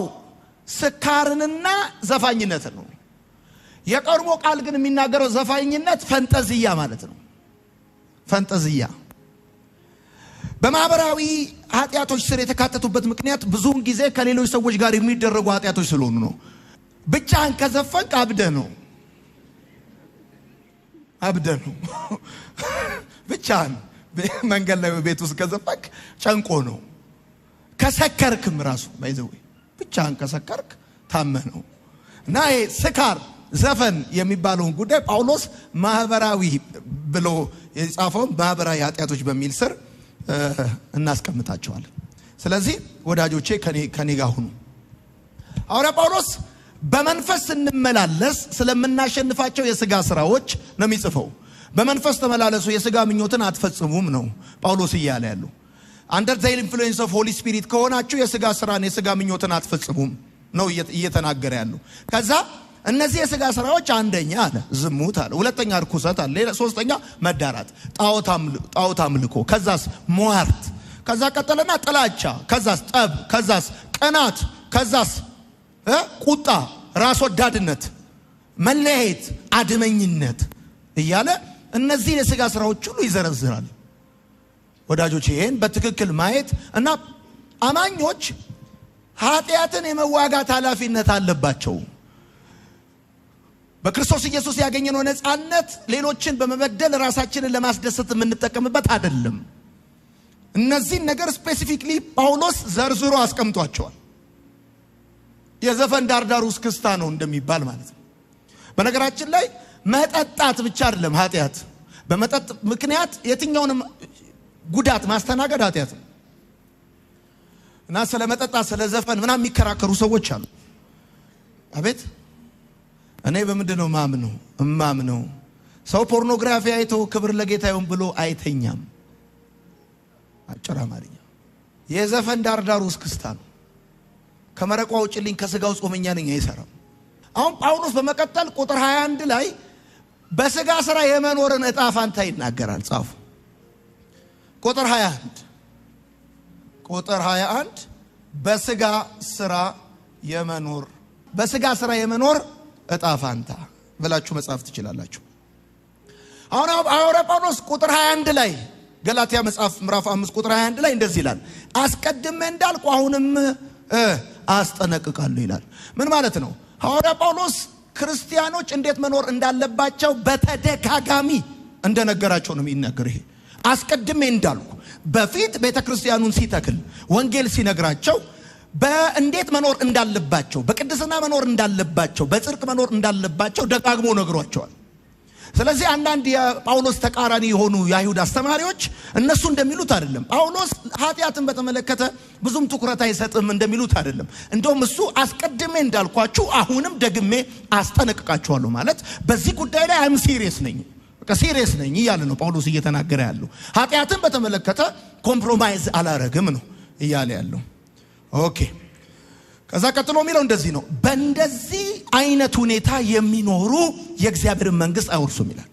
ስካርንና ዘፋኝነትን ነው። የቀድሞ ቃል ግን የሚናገረው ዘፋኝነት ፈንጠዝያ ማለት ነው። ፈንጠዝያ በማህበራዊ ኃጢአቶች ስር የተካተቱበት ምክንያት ብዙውን ጊዜ ከሌሎች ሰዎች ጋር የሚደረጉ ኃጢአቶች ስለሆኑ ነው። ብቻህን ከዘፈንክ አብደህ ነው። አብደህ ነው። ብቻህን መንገድ ላይ ቤት ውስጥ ከዘፈንክ ጨንቆ ነው። ከሰከርክም ራሱ by the way ብቻህን ከሰከርክ ታመህ ነው። እና ይሄ ስካር ዘፈን የሚባለውን ጉዳይ ጳውሎስ ማህበራዊ ብሎ የጻፈውን ማህበራዊ ኃጢአቶች በሚል ስር እናስቀምጣቸዋለን። ስለዚህ ወዳጆቼ ከኔ ጋር ሁኑ። ሐዋርያ ጳውሎስ በመንፈስ ስንመላለስ ስለምናሸንፋቸው የስጋ ስራዎች ነው የሚጽፈው። በመንፈስ ተመላለሱ የስጋ ምኞትን አትፈጽሙም ነው ጳውሎስ እያለ ያለው። Under the influence of Holy Spirit ከሆናችሁ የስጋ ስራን የስጋ ምኞትን አትፈጽሙም ነው እየተናገረ ያለው። ከዛ እነዚህ የስጋ ስራዎች አንደኛ አለ ዝሙት አለ፣ ሁለተኛ ርኩሰት አለ፣ ሶስተኛ መዳራት፣ ጣዖት አምልኮ፣ ከዛስ ሟርት፣ ከዛ ቀጠለና ጥላቻ፣ ከዛስ ጠብ፣ ከዛስ ቅናት፣ ከዛስ ቁጣ፣ ራስ ወዳድነት፣ መለያየት፣ አድመኝነት እያለ እነዚህን የስጋ ስራዎች ሁሉ ይዘረዝራል። ወዳጆች ይሄን በትክክል ማየት እና አማኞች ኃጢአትን የመዋጋት ኃላፊነት አለባቸው። በክርስቶስ ኢየሱስ ያገኘነው ነፃነት ሌሎችን በመበደል ራሳችንን ለማስደሰት የምንጠቀምበት አይደለም። እነዚህን ነገር specifically ጳውሎስ ዘርዝሮ አስቀምጧቸዋል። የዘፈን ዳርዳሩ እስክስታ ነው እንደሚባል ማለት ነው። በነገራችን ላይ መጠጣት ብቻ አይደለም ኃጢአት። በመጠጥ ምክንያት የትኛውንም ጉዳት ማስተናገድ ኃጢአት ነው። እና ስለ መጠጣት ስለ ዘፈን ምናምን የሚከራከሩ ሰዎች አሉ። አቤት እኔ በምንድን ነው ማምነው? እማምነው ሰው ፖርኖግራፊ አይቶ ክብር ለጌታ ይሁን ብሎ አይተኛም። አጭር አማርኛ የዘፈን ዳርዳሩ እስክስታ ነው። ከመረቋ ውጭልኝ ከስጋው ጾመኛ ነኝ አይሰራም። አሁን ጳውሎስ በመቀጠል ቁጥር 21 ላይ በስጋ ስራ የመኖርን እጣ ፋንታ ይናገራል። ጻፉ። ቁጥር 21 ቁጥር 21 በስጋ ስራ የመኖር በስጋ ስራ የመኖር እጣ ፋንታ ብላችሁ መጻፍ ትችላላችሁ። አሁን ሐዋርያ ጳውሎስ ቁጥር 21 ላይ ገላትያ መጽሐፍ ምዕራፍ 5 ቁጥር 21 ላይ እንደዚህ ይላል፣ አስቀድሜ እንዳልኩ አሁንም አስጠነቅቃለሁ ይላል። ምን ማለት ነው? ሐዋርያ ጳውሎስ ክርስቲያኖች እንዴት መኖር እንዳለባቸው በተደጋጋሚ እንደነገራቸው ነው የሚናገር። ይሄ አስቀድሜ እንዳልኩ በፊት ቤተክርስቲያኑን ሲተክል ወንጌል ሲነግራቸው በእንዴት መኖር እንዳለባቸው፣ በቅድስና መኖር እንዳለባቸው፣ በጽድቅ መኖር እንዳለባቸው ደጋግሞ ነግሯቸዋል። ስለዚህ አንዳንድ የጳውሎስ ተቃራኒ የሆኑ የአይሁድ አስተማሪዎች እነሱ እንደሚሉት አይደለም። ጳውሎስ ኃጢአትን በተመለከተ ብዙም ትኩረት አይሰጥም እንደሚሉት አይደለም። እንደውም እሱ አስቀድሜ እንዳልኳችሁ አሁንም ደግሜ አስጠነቅቃችኋለሁ ማለት በዚህ ጉዳይ ላይ I'm serious ነኝ፣ በቃ serious ነኝ እያለ ነው ጳውሎስ እየተናገረ ያለው። ኃጢአትን በተመለከተ compromise አላረግም ነው እያለ ያለው። Okay። ከዛ ቀጥሎ የሚለው እንደዚህ ነው፣ በእንደዚህ አይነት ሁኔታ የሚኖሩ የእግዚአብሔርን መንግስት አይወርሱም ይላል።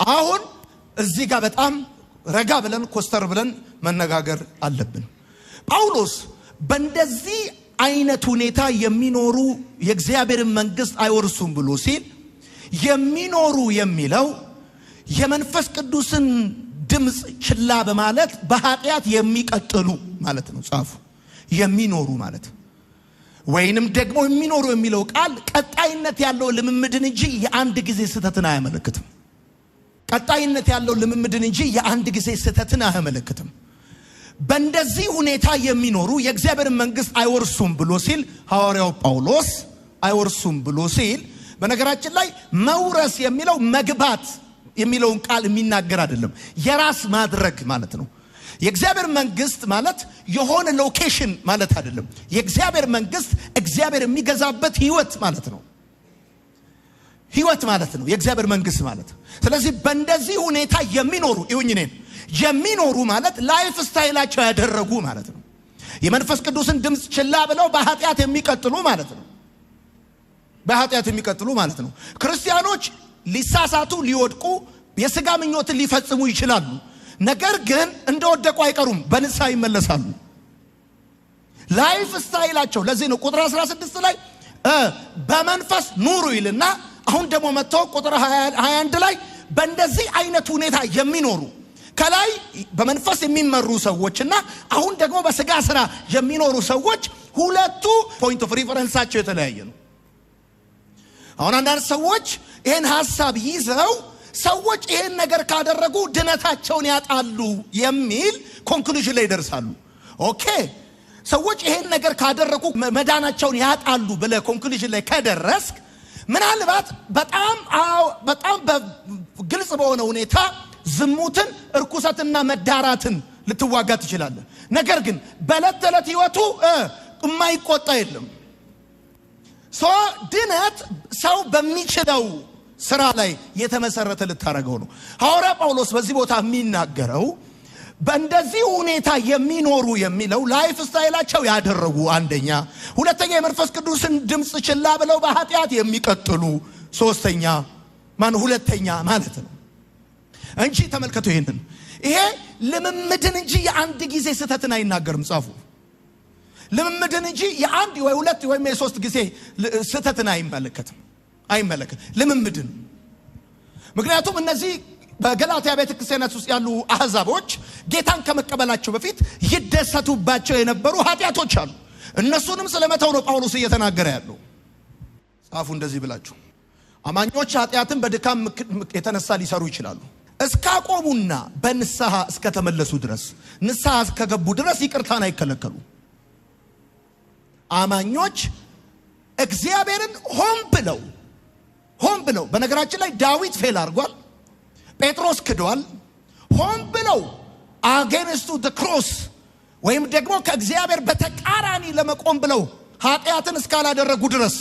አሁን እዚህ ጋር በጣም ረጋ ብለን ኮስተር ብለን መነጋገር አለብን። ጳውሎስ በእንደዚህ አይነት ሁኔታ የሚኖሩ የእግዚአብሔርን መንግስት አይወርሱም ብሎ ሲል የሚኖሩ የሚለው የመንፈስ ቅዱስን ድምፅ ችላ በማለት በኃጢአት የሚቀጥሉ ማለት ነው። ጻፉ። የሚኖሩ ማለት ወይንም ደግሞ የሚኖሩ የሚለው ቃል ቀጣይነት ያለው ልምምድን እንጂ የአንድ ጊዜ ስህተትን አያመለክትም። ቀጣይነት ያለው ልምምድን እንጂ የአንድ ጊዜ ስህተትን አያመለክትም። በእንደዚህ ሁኔታ የሚኖሩ የእግዚአብሔርን መንግስት አይወርሱም ብሎ ሲል ሐዋርያው ጳውሎስ አይወርሱም ብሎ ሲል፣ በነገራችን ላይ መውረስ የሚለው መግባት የሚለውን ቃል የሚናገር አይደለም፣ የራስ ማድረግ ማለት ነው። የእግዚአብሔር መንግስት ማለት የሆነ location ማለት አይደለም። የእግዚአብሔር መንግስት እግዚአብሔር የሚገዛበት ህይወት ማለት ነው። ህይወት ማለት ነው የእግዚአብሔር መንግስት ማለት። ስለዚህ በእንደዚህ ሁኔታ የሚኖሩ ይሁን እኔን የሚኖሩ ማለት life style ኣቸው ያደረጉ ማለት ነው። የመንፈስ ቅዱስን ድምፅ ችላ ብለው በኃጢአት የሚቀጥሉ ማለት ነው። በኃጢአት የሚቀጥሉ ማለት ነው። ክርስቲያኖች ሊሳሳቱ፣ ሊወድቁ፣ የስጋ ምኞትን ሊፈጽሙ ይችላሉ። ነገር ግን እንደወደቁ አይቀሩም፣ በንስሐ ይመለሳሉ። Life style ኣቸው ለዚህ ነው ቁጥር 16 ላይ በመንፈስ ኑሩ ይልና አሁን ደግሞ መጥቶ ቁጥር 21 ላይ በእንደዚህ አይነት ሁኔታ የሚኖሩ ከላይ በመንፈስ የሚመሩ ሰዎችና አሁን ደግሞ በስጋ ስራ የሚኖሩ ሰዎች ሁለቱ point of reference ኣቸው የተለያየ ነው። አሁን አንዳንድ ሰዎች ይሄን ሐሳብ ይዘው ሰዎች ይሄን ነገር ካደረጉ ድነታቸውን ያጣሉ የሚል conclusion ላይ ይደርሳሉ። Okay፣ ሰዎች ይሄን ነገር ካደረጉ መዳናቸውን ያጣሉ ብለህ conclusion ላይ ከደረስክ ምናልባት በጣም በጣም ግልጽ በሆነ ሁኔታ ዝሙትን፣ እርኩሰትና መዳራትን ልትዋጋ ትችላለህ። ነገር ግን በዕለት ተዕለት ህይወቱ የማይቆጣ የለም። So ድነት ሰው በሚችለው ስራ ላይ የተመሰረተ ልታረገው ነው። ሐዋርያ ጳውሎስ በዚህ ቦታ የሚናገረው በእንደዚህ ሁኔታ የሚኖሩ የሚለው life style ኣቸው ያደረጉ አንደኛ፣ ሁለተኛ የመንፈስ ቅዱስን ድምፅ ችላ ብለው በኃጢአት የሚቀጥሉ፣ ሶስተኛ ማን ሁለተኛ ማለት ነው እንጂ ተመልከቱ፣ ይሄንን ይሄ ልምምድን እንጂ የአንድ ጊዜ ስህተትን አይናገርም። ጻፉ። ልምምድን እንጂ የአንድ ወይ ሁለት ወይም የሶስት ጊዜ ስህተትን አይመለከትም አይመለከትም ልምምድን። ምክንያቱም እነዚህ በገላትያ ቤተክርስቲያናት ውስጥ ያሉ አህዛቦች ጌታን ከመቀበላቸው በፊት ይደሰቱባቸው የነበሩ ኃጢአቶች አሉ። እነሱንም ስለመተው ነው ጳውሎስ እየተናገረ ያለው። ጻፉ እንደዚህ ብላችሁ፣ አማኞች ኃጢአትን በድካም የተነሳ ሊሰሩ ይችላሉ። እስካቆሙና በንስሐ እስከተመለሱ ድረስ፣ ንስሐ እስከገቡ ድረስ ይቅርታን አይከለከሉ። አማኞች እግዚአብሔርን ሆን ብለው ሆን ብለው፣ በነገራችን ላይ ዳዊት fail አድርጓል፣ ጴጥሮስ ክዷል። ሆን ብለው against the cross ወይም ደግሞ ከእግዚአብሔር በተቃራኒ ለመቆም ብለው ኃጢአትን እስካላደረጉ ድረስ፣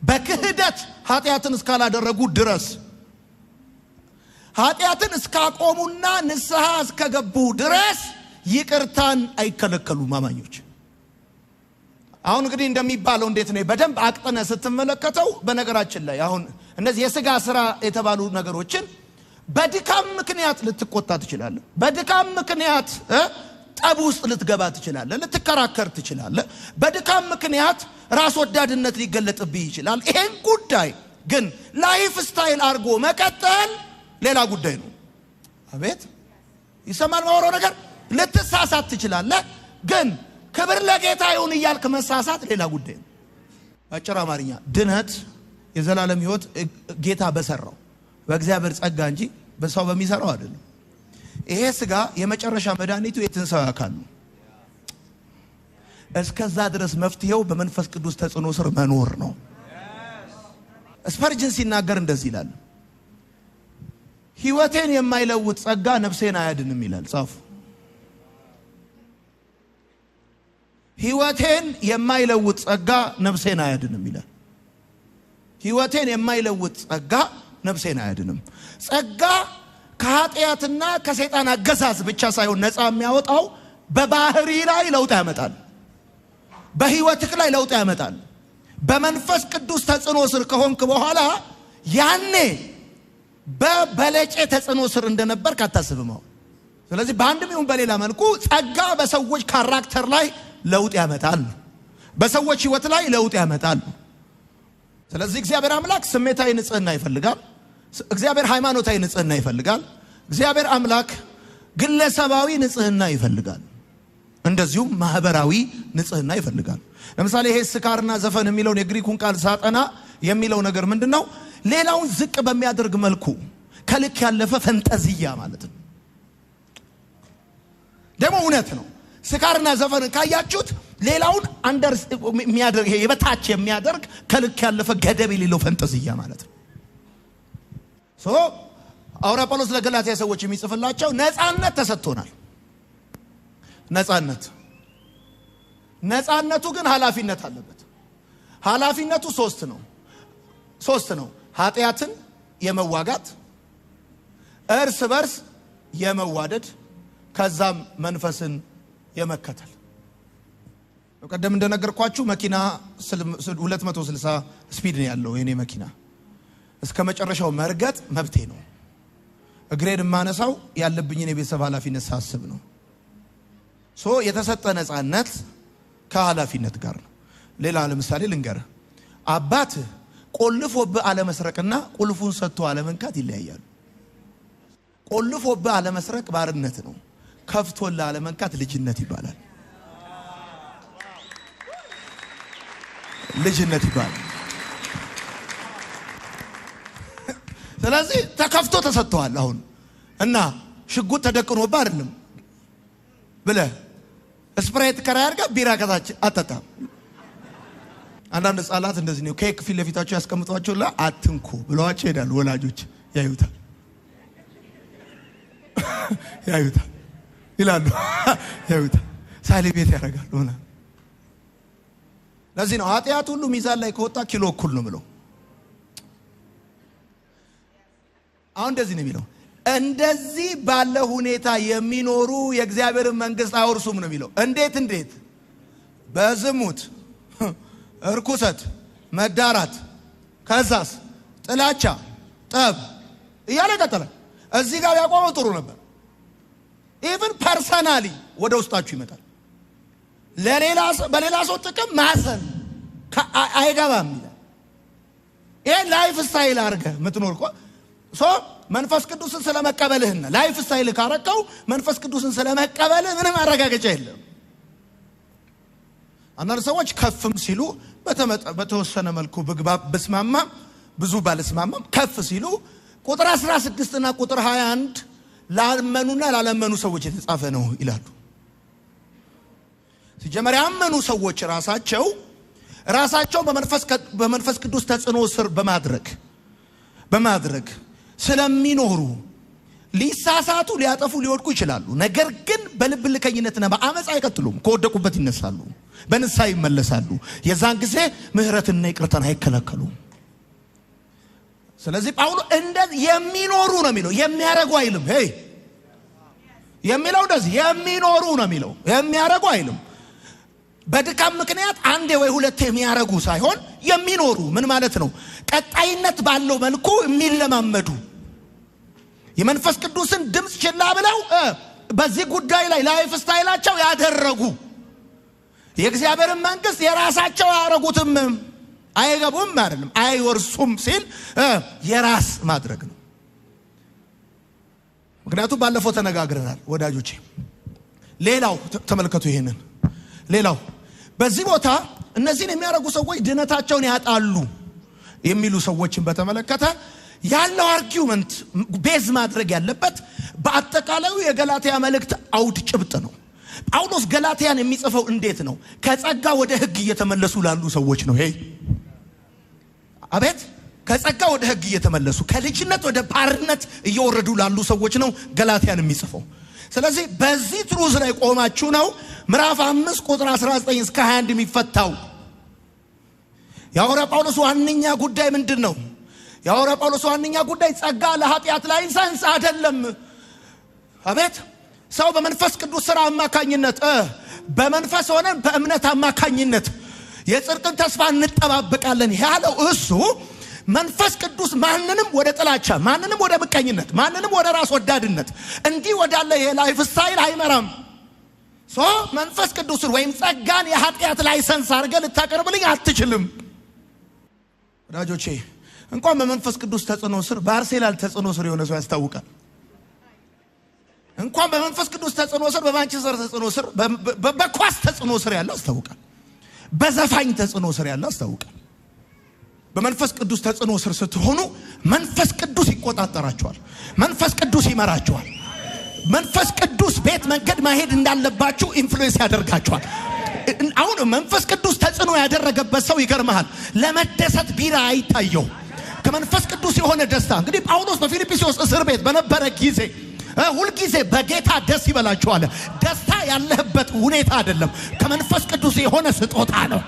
በክህደት ኃጢአትን እስካላደረጉ ድረስ፣ ኃጢአትን እስካቆሙና ንስሐ እስከገቡ ድረስ ይቅርታን አይከለከሉም አማኞች። አሁን እንግዲህ እንደሚባለው እንዴት ነው በደንብ አቅጥነ ስትመለከተው፣ በነገራችን ላይ አሁን እነዚህ የስጋ ስራ የተባሉ ነገሮችን በድካም ምክንያት ልትቆጣ ትችላለህ። በድካም ምክንያት ጠብ ውስጥ ልትገባ ትችላለህ፣ ልትከራከር ትችላለህ። በድካም ምክንያት ራስ ወዳድነት ሊገለጥብህ ይችላል። ይሄን ጉዳይ ግን life style አድርጎ መቀጠል ሌላ ጉዳይ ነው። አቤት ይሰማል ማወራው ነገር። ልትሳሳት ትችላለህ፣ ግን ክብር ለጌታ ይሁን እያልክ መሳሳት ሌላ ጉዳይ ነው። አጭር አማርኛ ድነት የዘላለም ሕይወት ጌታ በሰራው በእግዚአብሔር ጸጋ እንጂ በሰው በሚሰራው አይደለም። ይሄ ስጋ የመጨረሻ መድኃኒቱ የትንሣኤው አካል ነው። እስከዛ ድረስ መፍትሄው በመንፈስ ቅዱስ ተጽዕኖ ስር መኖር ነው። ስፐርጅን ሲናገር እንደዚህ ይላል፣ ሕይወቴን የማይለውጥ ጸጋ ነፍሴን አያድንም ይላል። ጻፉ። ሕይወቴን የማይለውጥ ጸጋ ነፍሴን አያድንም ይላል። ሕይወቴን የማይለውጥ ጸጋ ነፍሴን አያድንም። ጸጋ ከኃጢአትና ከሰይጣን አገዛዝ ብቻ ሳይሆን ነፃ የሚያወጣው በባህሪ ላይ ለውጥ ያመጣል። በህይወትህ ላይ ለውጥ ያመጣል። በመንፈስ ቅዱስ ተጽዕኖ ስር ከሆንክ በኋላ ያኔ በበለጨ ተጽዕኖ ስር እንደነበርክ አታስብም። ስለዚህ በአንድም ይሁን በሌላ መልኩ ጸጋ በሰዎች character ላይ ለውጥ ያመጣል። በሰዎች ህይወት ላይ ለውጥ ያመጣል። ስለዚህ እግዚአብሔር አምላክ ስሜታዊ ንጽህና ይፈልጋል። እግዚአብሔር ሃይማኖታዊ ንጽህና ይፈልጋል። እግዚአብሔር አምላክ ግለሰባዊ ንጽህና ይፈልጋል። እንደዚሁም ማህበራዊ ንጽህና ይፈልጋል። ለምሳሌ ይሄ ስካርና ዘፈን የሚለውን የግሪኩን ቃል ሳጠና የሚለው ነገር ምንድነው? ሌላውን ዝቅ በሚያደርግ መልኩ ከልክ ያለፈ ፈንጠዝያ ማለት ነው። ደግሞ እውነት ነው። ስካርና ዘፈን ካያችሁት ሌላውን under የሚያደርግ የበታች የሚያደርግ ከልክ ያለፈ ገደብ የሌለው ፈንጠዝያ ማለት ነው። So ሐዋርያ ጳውሎስ ለገላትያ ሰዎች የሚጽፍላቸው ነፃነት ተሰጥቶናል። ነፃነት ነፃነቱ ግን ኃላፊነት አለበት። ኃላፊነቱ ሶስት ነው። ሶስት ነው። ኃጢአትን የመዋጋት፣ እርስ በርስ የመዋደድ፣ ከዛም መንፈስን የመከተል። ቀደም እንደነገርኳችሁ መኪና 260 speed ነው ያለው የኔ መኪና። እስከ መጨረሻው መርገጥ መብቴ ነው። እግሬን የማነሳው ያለብኝን የቤተሰብ ኃላፊነት ሳስብ ነው። So የተሰጠ ነፃነት ከኃላፊነት ጋር ነው። ሌላ ለምሳሌ ልንገርህ፣ አባትህ ቆልፎብህ አለመስረቅና ቁልፉን ሰጥቶ አለመንካት ይለያያሉ። ቆልፎብህ አለመስረቅ ባርነት ነው። ከፍቶልህ አለመንካት ልጅነት ይባላል። ልጅነት ይባላል። ስለዚህ ተከፍቶ ተሰጥቷል። አሁን እና ሽጉጥ ተደቅኖብህ አይደለም ብለህ ስፕራይት ከራይ አድርገህ ቢራ ከታች አጠጣም። አንዳንድ ህጻናት እንደዚህ ነው። ኬክ ፊት ለፊታቸው ያስቀምጧቸውና አትንኩ ብለዋቸው ይሄዳሉ። ወላጆች ያዩታል። ያዩታል ይላሉ፣ ያዩታል፣ salivate ያደርጋሉ ምናምን። ለዚህ ነው ኃጢአት ሁሉ ሚዛን ላይ ከወጣ ኪሎ እኩል ነው ብለው። አሁን እንደዚህ ነው የሚለው፣ እንደዚህ ባለ ሁኔታ የሚኖሩ የእግዚአብሔርን መንግስት አይወርሱም ነው የሚለው። እንዴት እንዴት? በዝሙት፣ እርኩሰት፣ መዳራት፣ ከዛስ ጥላቻ፣ ጠብ እያለ ይቀጥላል። እዚህ ጋር ያቆመው ጥሩ ነበር። Even personally ወደ ውስጣችሁ ይመጣል። በሌላ ሰው ጥቅም ማዘን አይገባም ይላል። ይሄ lifestyle አድርገህ የምትኖር እኮ so መንፈስ ቅዱስን ስለመቀበልህና lifestyle ካረከው መንፈስ ቅዱስን ስለመቀበልህ ምንም ማረጋገጫ የለም። አንዳንድ ሰዎች ከፍም ሲሉ በተወሰነ መልኩ ብግባብ ብስማማ ብዙ ባልስማማም ከፍ ሲሉ ቁጥር 16 እና ቁጥር 21 ላመኑና ላለመኑ ሰዎች የተጻፈ ነው ይላሉ። ሲጀመር ያመኑ ሰዎች ራሳቸው በመንፈስ ቅዱስ ተጽዕኖ ስር በማድረግ ስለሚኖሩ ሊሳሳቱ፣ ሊያጠፉ፣ ሊወድቁ ይችላሉ። ነገር ግን በልብ ልከኝነትና በአመፅ አይቀጥሉም። ከወደቁበት ይነሳሉ፣ በንስሐ ይመለሳሉ። የዛን ጊዜ ምህረትና ይቅርታን አይከለከሉም። ስለዚህ ጳውሎስ እንደዚህ የሚኖሩ ነው የሚለው፣ የሚያረጉ አይልም። Hey የሚለው እንደዚህ የሚኖሩ ነው የሚለው፣ የሚያረጉ አይልም። በድካም ምክንያት አንዴ ወይ ሁለቴ የሚያረጉ ሳይሆን የሚኖሩ ምን ማለት ነው? ቀጣይነት ባለው መልኩ የሚለማመዱ፣ የመንፈስ ቅዱስን ድምፅ ችላ ብለው በዚህ ጉዳይ ላይ lifestyle ኣቸው ያደረጉ የእግዚአብሔርን መንግስት የራሳቸው አያረጉትም። አይገቡም አይደለም፣ አይወርሱም ሲል የራስ ማድረግ ነው። ምክንያቱም ባለፈው ተነጋግረናል ወዳጆቼ። ሌላው ተመልከቱ ይሄንን። ሌላው በዚህ ቦታ እነዚህን የሚያደርጉ ሰዎች ድነታቸውን ያጣሉ የሚሉ ሰዎችን በተመለከተ ያለው argument base ማድረግ ያለበት በአጠቃላዩ የገላትያ መልእክት አውድ ጭብጥ ነው። ጳውሎስ ገላትያን የሚጽፈው እንዴት ነው? ከጸጋ ወደ ሕግ እየተመለሱ ላሉ ሰዎች ነው። Hey አቤት፣ ከጸጋ ወደ ሕግ እየተመለሱ፣ ከልጅነት ወደ ባርነት እየወረዱ ላሉ ሰዎች ነው ገላትያን የሚጽፈው። ስለዚህ በዚህ truth ላይ ቆማችሁ ነው ምዕራፍ 5 ቁጥር 19 እስከ 21 የሚፈታው። የሐዋርያ ጳውሎስ ዋነኛ ጉዳይ ምንድን ነው? የሐዋርያ ጳውሎስ ዋነኛ ጉዳይ ጸጋ ለኃጢአት license አይደለም። አቤት፣ ሰው በመንፈስ ቅዱስ ስራ አማካኝነት፣ በመንፈስ ሆነን በእምነት አማካኝነት የጽድቅን ተስፋ እንጠባበቃለን ያለው እሱ መንፈስ ቅዱስ ማንንም ወደ ጥላቻ፣ ማንንም ወደ ምቀኝነት፣ ማንንም ወደ ራስ ወዳድነት እንዲህ ወዳለ የ lifestyle አይመራም። So መንፈስ ቅዱስን ወይም ጸጋን የኃጢአት license አድርገህ ልታቀርብልኝ አትችልም። ወዳጆቼ፣ እንኳን በመንፈስ ቅዱስ ተጽዕኖ ስር በአርሴናል ተጽዕኖ ስር የሆነ ሰው ያስታውቃል። እንኳን በመንፈስ ቅዱስ ተጽዕኖ ስር በማንቸስተር ተጽዕኖ ስር፣ በኳስ ተጽዕኖ ስር ያለው ያስታውቃል። በዘፋኝ ተጽዕኖ ስር ያለው ያስታውቃል። በመንፈስ ቅዱስ ተጽዕኖ ስር ስትሆኑ መንፈስ ቅዱስ ይቆጣጠራችኋል። መንፈስ ቅዱስ ይመራችኋል። መንፈስ ቅዱስ ቤት መንገድ መሄድ እንዳለባችሁ influence ያደርጋችኋል። አሁን መንፈስ ቅዱስ ተጽዕኖ ያደረገበት ሰው ይገርመሃል፣ ለመደሰት ቢራ አይታየው። ከመንፈስ ቅዱስ የሆነ ደስታ፣ እንግዲህ ጳውሎስ በፊልጵስዩስ እስር ቤት በነበረ ጊዜ ሁልጊዜ በጌታ ደስ ይበላችኋል። ደስታ ያለህበት ሁኔታ አይደለም፣ ከመንፈስ ቅዱስ የሆነ ስጦታ ነው።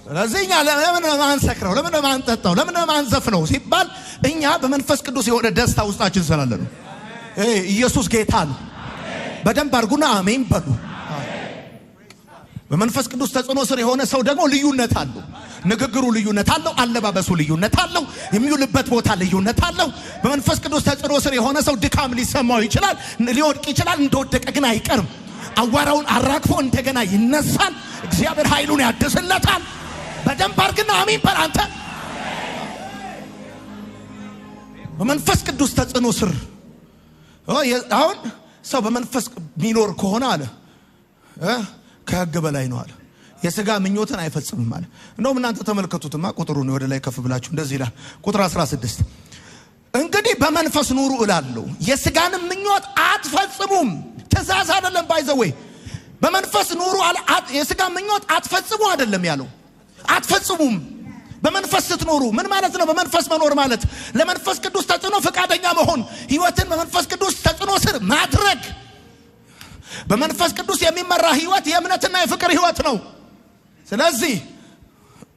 ስለዚህ እኛ ለምን ማንሰክረው፣ ለምን ማንጠጣው፣ ለምን ማንዘፍነው ሲባል እኛ በመንፈስ ቅዱስ የሆነ ደስታ ውስጣችን ስላለ ነው። ኢየሱስ ጌታ ነው። በደንብ አድርጉና አሜን በሉ። በመንፈስ ቅዱስ ተጽዕኖ ስር የሆነ ሰው ደግሞ ልዩነት አለው። ንግግሩ ልዩነት አለው። አለባበሱ ልዩነት አለው። የሚውልበት ቦታ ልዩነት አለው። በመንፈስ ቅዱስ ተጽዕኖ ስር የሆነ ሰው ድካም ሊሰማው ይችላል፣ ሊወድቅ ይችላል። እንደወደቀ ግን አይቀርም። አዋራውን አራግፎ እንደገና ይነሳል። እግዚአብሔር ኃይሉን ያድስለታል። በደንብ አድርግና አሜን በል አንተ። በመንፈስ ቅዱስ ተጽዕኖ ስር አሁን ሰው በመንፈስ የሚኖር ከሆነ አለ ከህግ በላይ ነው አለ። የስጋ ምኞትን አይፈጽምም አለ። እንደውም እናንተ ተመልከቱትማ ቁጥሩን ወደ ላይ ከፍ ብላችሁ እንደዚህ ይላል። ቁጥር 16፣ እንግዲህ በመንፈስ ኑሩ እላለሁ፣ የስጋንም ምኞት አትፈጽሙም። ትእዛዝ አይደለም by the way። በመንፈስ ኑሩ አለ። የስጋ ምኞት አትፈጽሙ አይደለም ያለው። አትፈጽሙም። በመንፈስ ስትኖሩ ምን ማለት ነው? በመንፈስ መኖር ማለት ለመንፈስ ቅዱስ ተጽዕኖ ፈቃደኛ መሆን፣ ህይወትን በመንፈስ ቅዱስ ተጽዕኖ ስር ማድረግ። በመንፈስ ቅዱስ የሚመራ ህይወት የእምነትና የፍቅር ህይወት ነው። ስለዚህ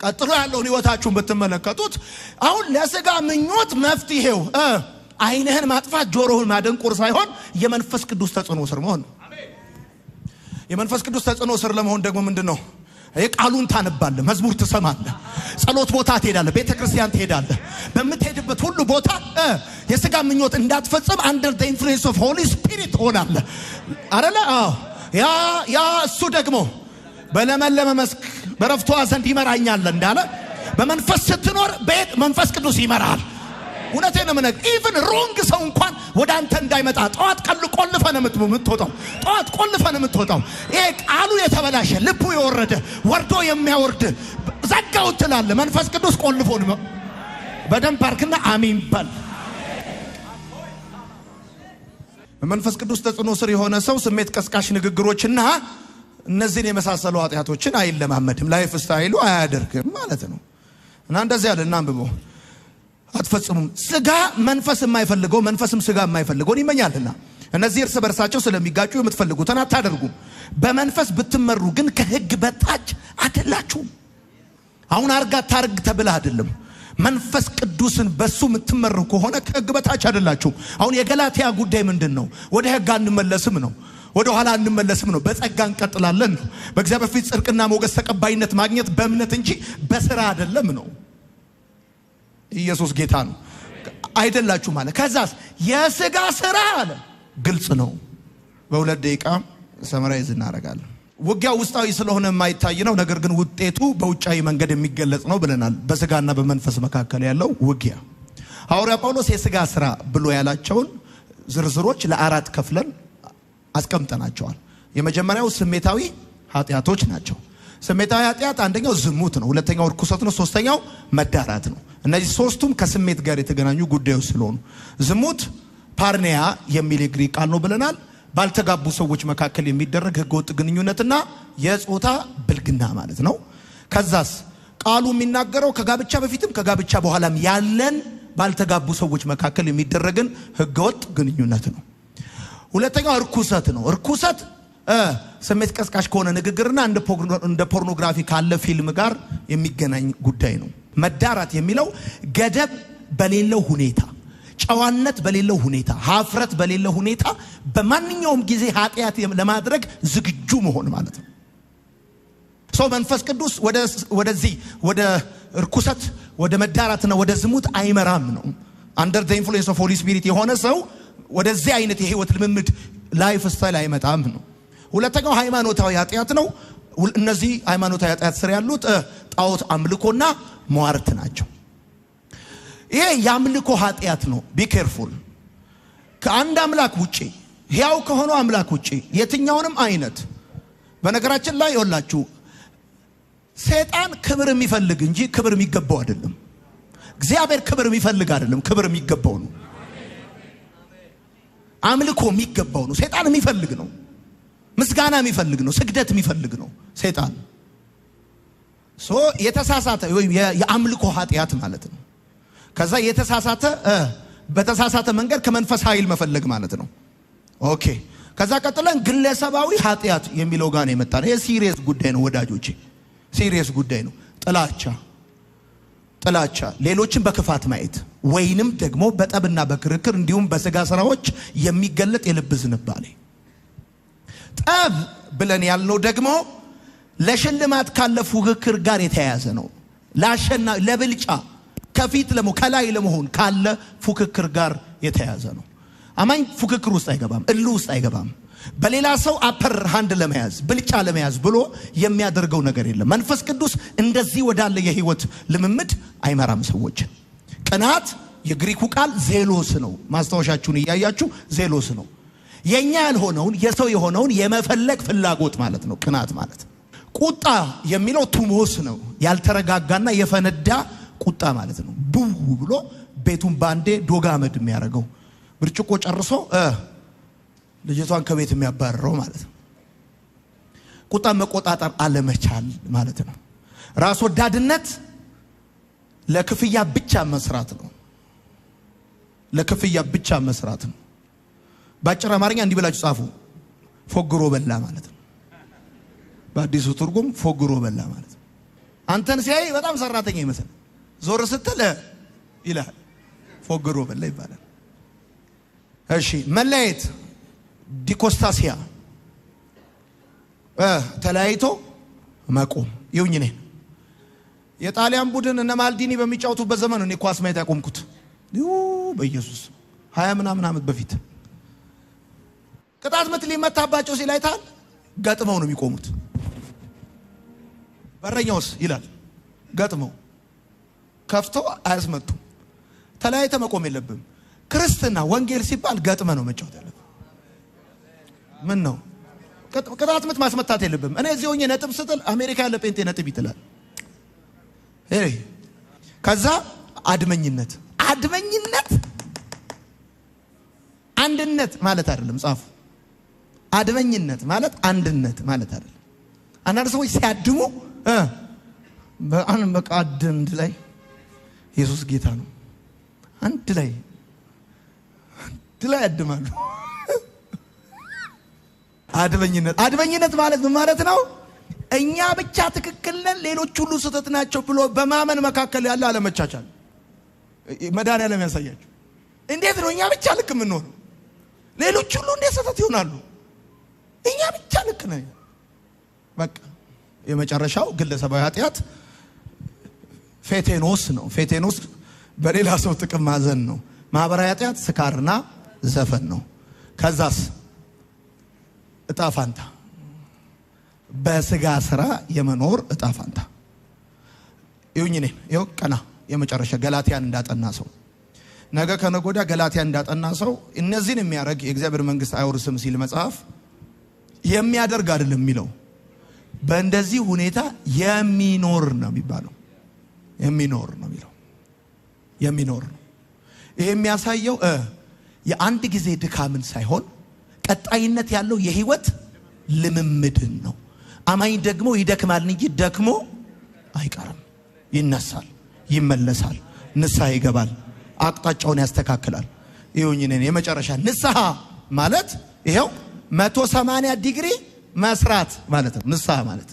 ቀጥሎ ያለውን ህይወታችሁን ብትመለከቱት አሁን ለስጋ ምኞት መፍትሄው አይንህን ማጥፋት ጆሮህን ማደንቆር ሳይሆን የመንፈስ ቅዱስ ተጽዕኖ ስር መሆን ነው። የመንፈስ ቅዱስ ተጽዕኖ ስር ለመሆን ደግሞ ምንድን ነው? የቃሉን ታነባለህ፣ መዝሙር ትሰማለህ፣ ጸሎት ቦታ ትሄዳለህ፣ ቤተ ክርስቲያን ትሄዳለህ። በምትሄድበት ሁሉ ቦታ የስጋ ምኞት እንዳትፈጽም under the influence of Holy Spirit ትሆናለህ። አረለ? አዎ። ያ እሱ ደግሞ በለመለመ መስክ በረፍቷ ዘንድ ይመራኛል እንዳለ በመንፈስ ስትኖር ቤት መንፈስ ቅዱስ ይመራል። እውነቴን ነው የምነግርህ። Even wrong ሰው እንኳን ወደ አንተ እንዳይመጣ ጠዋት ቀል ቆልፈህ ነው የምትወጣው። ጠዋት ቆልፈህ ነው የምትወጣው። ይሄ ቃሉ የተበላሸ፣ ልቡ የወረደ፣ ወርዶ የሚያወርድ ዘጋው ትላለህ። መንፈስ ቅዱስ ቆልፎ ነው። በደንብ ባርክና አሜን በል። በመንፈስ ቅዱስ ተጽዕኖ ስር የሆነ ሰው ስሜት ቀስቃሽ ንግግሮችና እነዚህን የመሳሰሉ ኃጢአቶችን አይለማመድም። Life style ኡ አያደርግም ማለት ነው። እና እንደዚህ ያለ እናንብበው። አትፈጽሙም። ስጋ መንፈስ የማይፈልገው መንፈስም ስጋ የማይፈልገውን ይመኛልና እነዚህ እርስ በርሳቸው ስለሚጋጩ የምትፈልጉትን አታደርጉም። በመንፈስ ብትመሩ ግን ከሕግ በታች አይደላችሁም። አሁን አርጋ ታርግ ተብለህ አይደለም። መንፈስ ቅዱስን በሱ የምትመሩ ከሆነ ከሕግ በታች አይደላችሁም። አሁን የገላትያ ጉዳይ ምንድን ነው? ወደ ሕግ አንመለስም ነው። ወደ ኋላ አንመለስም ነው። በጸጋ እንቀጥላለን ነው። በእግዚአብሔር ፊት ጽድቅና ሞገስ ተቀባይነት ማግኘት በእምነት እንጂ በስራ አይደለም ነው። ኢየሱስ ጌታ ነው። አይደላችሁም አለ። ከዛስ የስጋ ስራ አለ። ግልጽ ነው። በ2 ደቂቃ summarize እናደርጋለን። ውጊያው ውስጣዊ ስለሆነ የማይታይ ነው። ነገር ግን ውጤቱ በውጫዊ መንገድ የሚገለጽ ነው ብለናል። በስጋና በመንፈስ መካከል ያለው ውጊያ ሐዋርያ ጳውሎስ የስጋ ስራ ብሎ ያላቸውን ዝርዝሮች ለአራት ከፍለን አስቀምጠናቸዋል። የመጀመሪያው ስሜታዊ ኃጢአቶች ናቸው። ስሜታዊ ኃጢአት አንደኛው ዝሙት ነው፣ ሁለተኛው እርኩሰት ነው፣ ሶስተኛው መዳራት ነው። እነዚህ ሶስቱም ከስሜት ጋር የተገናኙ ጉዳዮች ስለሆኑ ዝሙት ፓርኔያ የሚል የግሪክ ቃል ነው ብለናል። ባልተጋቡ ሰዎች መካከል የሚደረግ ህገወጥ ግንኙነትና የጾታ ብልግና ማለት ነው። ከዛስ ቃሉ የሚናገረው ከጋብቻ በፊትም ከጋብቻ በኋላም ያለን ባልተጋቡ ሰዎች መካከል የሚደረግን ህገወጥ ግንኙነት ነው። ሁለተኛው እርኩሰት ነው። እርኩሰት ስሜት ቀስቃሽ ከሆነ ንግግርና እንደ ፖርኖግራፊ ካለ ፊልም ጋር የሚገናኝ ጉዳይ ነው። መዳራት የሚለው ገደብ በሌለው ሁኔታ፣ ጨዋነት በሌለው ሁኔታ፣ ሀፍረት በሌለው ሁኔታ በማንኛውም ጊዜ ኃጢአት ለማድረግ ዝግጁ መሆን ማለት ነው። ሰው መንፈስ ቅዱስ ወደዚህ ወደ እርኩሰት፣ ወደ መዳራትና ወደ ዝሙት አይመራም ነው። Under the influence of Holy Spirit የሆነ ሰው ወደዚህ አይነት የህይወት ልምምድ life style አይመጣም ነው። ሁለተኛው ሃይማኖታዊ ኃጢአት ነው። እነዚህ ሃይማኖታዊ ኃጢአት ስር ያሉት ጣዖት አምልኮና ሟርት ናቸው። ይሄ የአምልኮ ኃጢአት ነው። Be careful። ከአንድ አምላክ ውጪ፣ ሕያው ከሆነው አምላክ ውጪ የትኛውንም አይነት፣ በነገራችን ላይ ይኸውላችሁ ሰይጣን ክብር የሚፈልግ እንጂ ክብር የሚገባው አይደለም። እግዚአብሔር ክብር የሚፈልግ አይደለም፣ ክብር የሚገባው ነው። አምልኮ የሚገባው ነው። ሰይጣን የሚፈልግ ነው። ምስጋና የሚፈልግ ነው። ስግደት የሚፈልግ ነው ሰይጣን። So የተሳሳተ ወይም የአምልኮ ኃጢአት ማለት ነው። ከዛ የተሳሳተ በተሳሳተ መንገድ ከመንፈስ ኃይል መፈለግ ማለት ነው። Okay። ከዛ ቀጥለን ግለሰባዊ ኃጢአት የሚለው ጋር ነው የመጣነው። ይሄ serious ጉዳይ ነው ወዳጆቼ፣ serious ጉዳይ ነው። ጥላቻ፣ ሌሎችን በክፋት ማየት ወይንም ደግሞ በጠብና በክርክር እንዲሁም በስጋ ስራዎች የሚገለጥ የልብ ዝንባሌ። ጠብ ብለን ያልነው ደግሞ ለሽልማት ካለ ፉክክር ጋር የተያያዘ ነው። ለአሸና ለብልጫ ከፊት ከላይ ለመሆን ካለ ፉክክር ጋር የተያያዘ ነው። አማኝ ፉክክር ውስጥ አይገባም፣ እልህ ውስጥ አይገባም። በሌላ ሰው upper hand ለመያዝ፣ ብልጫ ለመያዝ ብሎ የሚያደርገው ነገር የለም። መንፈስ ቅዱስ እንደዚህ ወዳለ የህይወት ልምምድ አይመራም ሰዎችን። ቅናት የግሪኩ ቃል ዜሎስ ነው። ማስታወሻችሁን እያያችሁ ዜሎስ ነው። የኛ ያልሆነውን የሰው የሆነውን የመፈለግ ፍላጎት ማለት ነው ቅናት ማለት። ቁጣ የሚለው ቱሞስ ነው። ያልተረጋጋና የፈነዳ ቁጣ ማለት ነው። ቡው ብሎ ቤቱን ባንዴ ዶግ አመድ የሚያደርገው፣ ብርጭቆ ጨርሶ ልጅቷን ከቤት የሚያባርረው ማለት ነው። ቁጣ መቆጣጠር አለመቻል ማለት ነው። ራስ ወዳድነት ለክፍያ ብቻ መስራት ነው። ለክፍያ ብቻ መስራት ነው። በአጭር አማርኛ እንዲህ ብላችሁ ጻፉ፣ ፎግሮ በላ ማለት ነው። በአዲሱ ትርጉም ፎግሮ በላ ማለት ነው። አንተን ሲያይ በጣም ሰራተኛ ይመስላል፣ ዞር ስትል ይላል፣ ፎግሮ በላ ይባላል። እሺ፣ መለያየት ዲኮስታሲያ፣ ተለያይቶ መቆም። ይሁኝ እኔን የጣሊያን ቡድን እነ ማልዲኒ በሚጫወቱበት ዘመን እኔ ኳስ ማየት ያቆምኩት በኢየሱስ 20 ምናምን ዓመት በፊት። ቅጣት ምት ሊመታባቸው ሲል አይተሃል? ገጥመው ነው የሚቆሙት። በረኛውስ ይላል ገጥመው ከፍተው አያስመቱም። ተለያይተ መቆም የለብም። ክርስትና ወንጌል ሲባል ገጥመ ነው መጫወት ያለብህ። ምን ነው ቅጣት ምት ማስመታት የለብም። እኔ እዚህ ሆኜ ነጥብ ስጥል አሜሪካ ያለ ጴንጤ ነጥብ ይጥላል። ከዛ አድመኝነት፣ አድመኝነት አንድነት ማለት አይደለም። ጻፉ። አድመኝነት ማለት አንድነት ማለት አይደለም። አንዳንድ ሰዎች ሲያድሙ በቃ አንድ ላይ ኢየሱስ ጌታ ነው፣ አንድ ላይ ያድማሉ። አድመኝነት አድመኝነት ማለት ምን ማለት ነው? እኛ ብቻ ትክክል ነን፣ ሌሎች ሁሉ ስህተት ናቸው ብሎ በማመን መካከል ያለ አለመቻቻል። መድኃኒዓለም ያሳያቸው። እንዴት ነው እኛ ብቻ ልክ የምንሆነው? ሌሎች ሁሉ እንዴት ስህተት ይሆናሉ? እኛ ብቻ ልክ ነን። በቃ የመጨረሻው ግለሰባዊ ኃጢአት ፌቴኖስ ነው። ፌቴኖስ በሌላ ሰው ጥቅም ማዘን ነው። ማህበራዊ ኃጢአት ስካርና ዘፈን ነው። ከዛስ እጣ ፋንታ፣ በስጋ ስራ የመኖር እጣ ፋንታ። ይሁኝ እኔን ይኸው ቀና የመጨረሻ ገላትያን እንዳጠና ሰው፣ ነገ ከነገ ወዲያ ገላትያን እንዳጠና ሰው እነዚህን የሚያደርግ የእግዚአብሔር መንግስት አይወርስም ሲል መጽሐፍ የሚያደርግ አይደለም የሚለው፣ በእንደዚህ ሁኔታ የሚኖር ነው የሚባለው። የሚኖር ነው የሚለው፣ የሚኖር ነው። ይሄ የሚያሳየው የአንድ ጊዜ ድካምን ሳይሆን ቀጣይነት ያለው የህይወት ልምምድን ነው። አማኝ ደግሞ ይደክማል እንጂ ደክሞ አይቀርም። ይነሳል፣ ይመለሳል፣ ንስሐ ይገባል፣ አቅጣጫውን ያስተካክላል። ይሁኝ እኔን የመጨረሻ ንስሐ ማለት ይሄው 180 ዲግሪ መስራት ማለት ነው። ንስሐ ማለት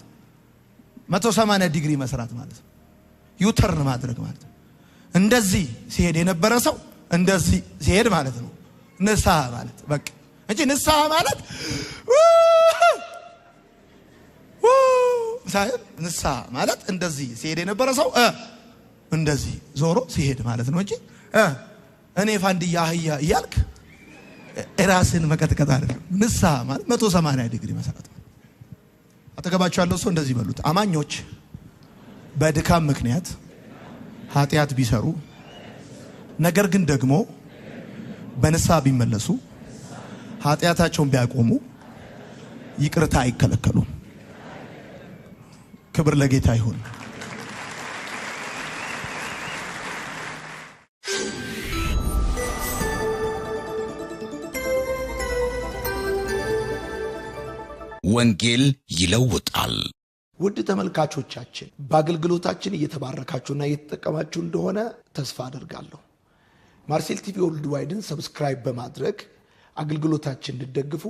180 ዲግሪ መስራት ማለት ነው። U-turn ማድረግ ማለት ነው። እንደዚህ ሲሄድ የነበረ ሰው እንደዚህ ሲሄድ ማለት ነው። ንስሐ ማለት በቃ እንጂ ንስሐ ማለት ንስሐ ማለት እንደዚህ ሲሄድ የነበረ ሰው እንደዚህ ዞሮ ሲሄድ ማለት ነው እንጂ እኔ ፋንድያ አህያ እያልክ ራስን መቀጥቀጥ አይደለም። ንስሐ ማለት 180 ዲግሪ መሰረት። አጠገባቸው ያለው ሰው እንደዚህ በሉት፣ አማኞች በድካም ምክንያት ኃጢአት ቢሰሩ ነገር ግን ደግሞ በንስሐ ቢመለሱ ኃጢአታቸውን ቢያቆሙ ይቅርታ አይከለከሉም። ክብር ለጌታ ይሁን።
ወንጌል ይለውጣል።
ውድ ተመልካቾቻችን፣ በአገልግሎታችን እየተባረካችሁና እየተጠቀማችሁ እንደሆነ ተስፋ አደርጋለሁ። ማርሴል ቲቪ Worldwide ን subscribe በማድረግ አገልግሎታችን እንድትደግፉ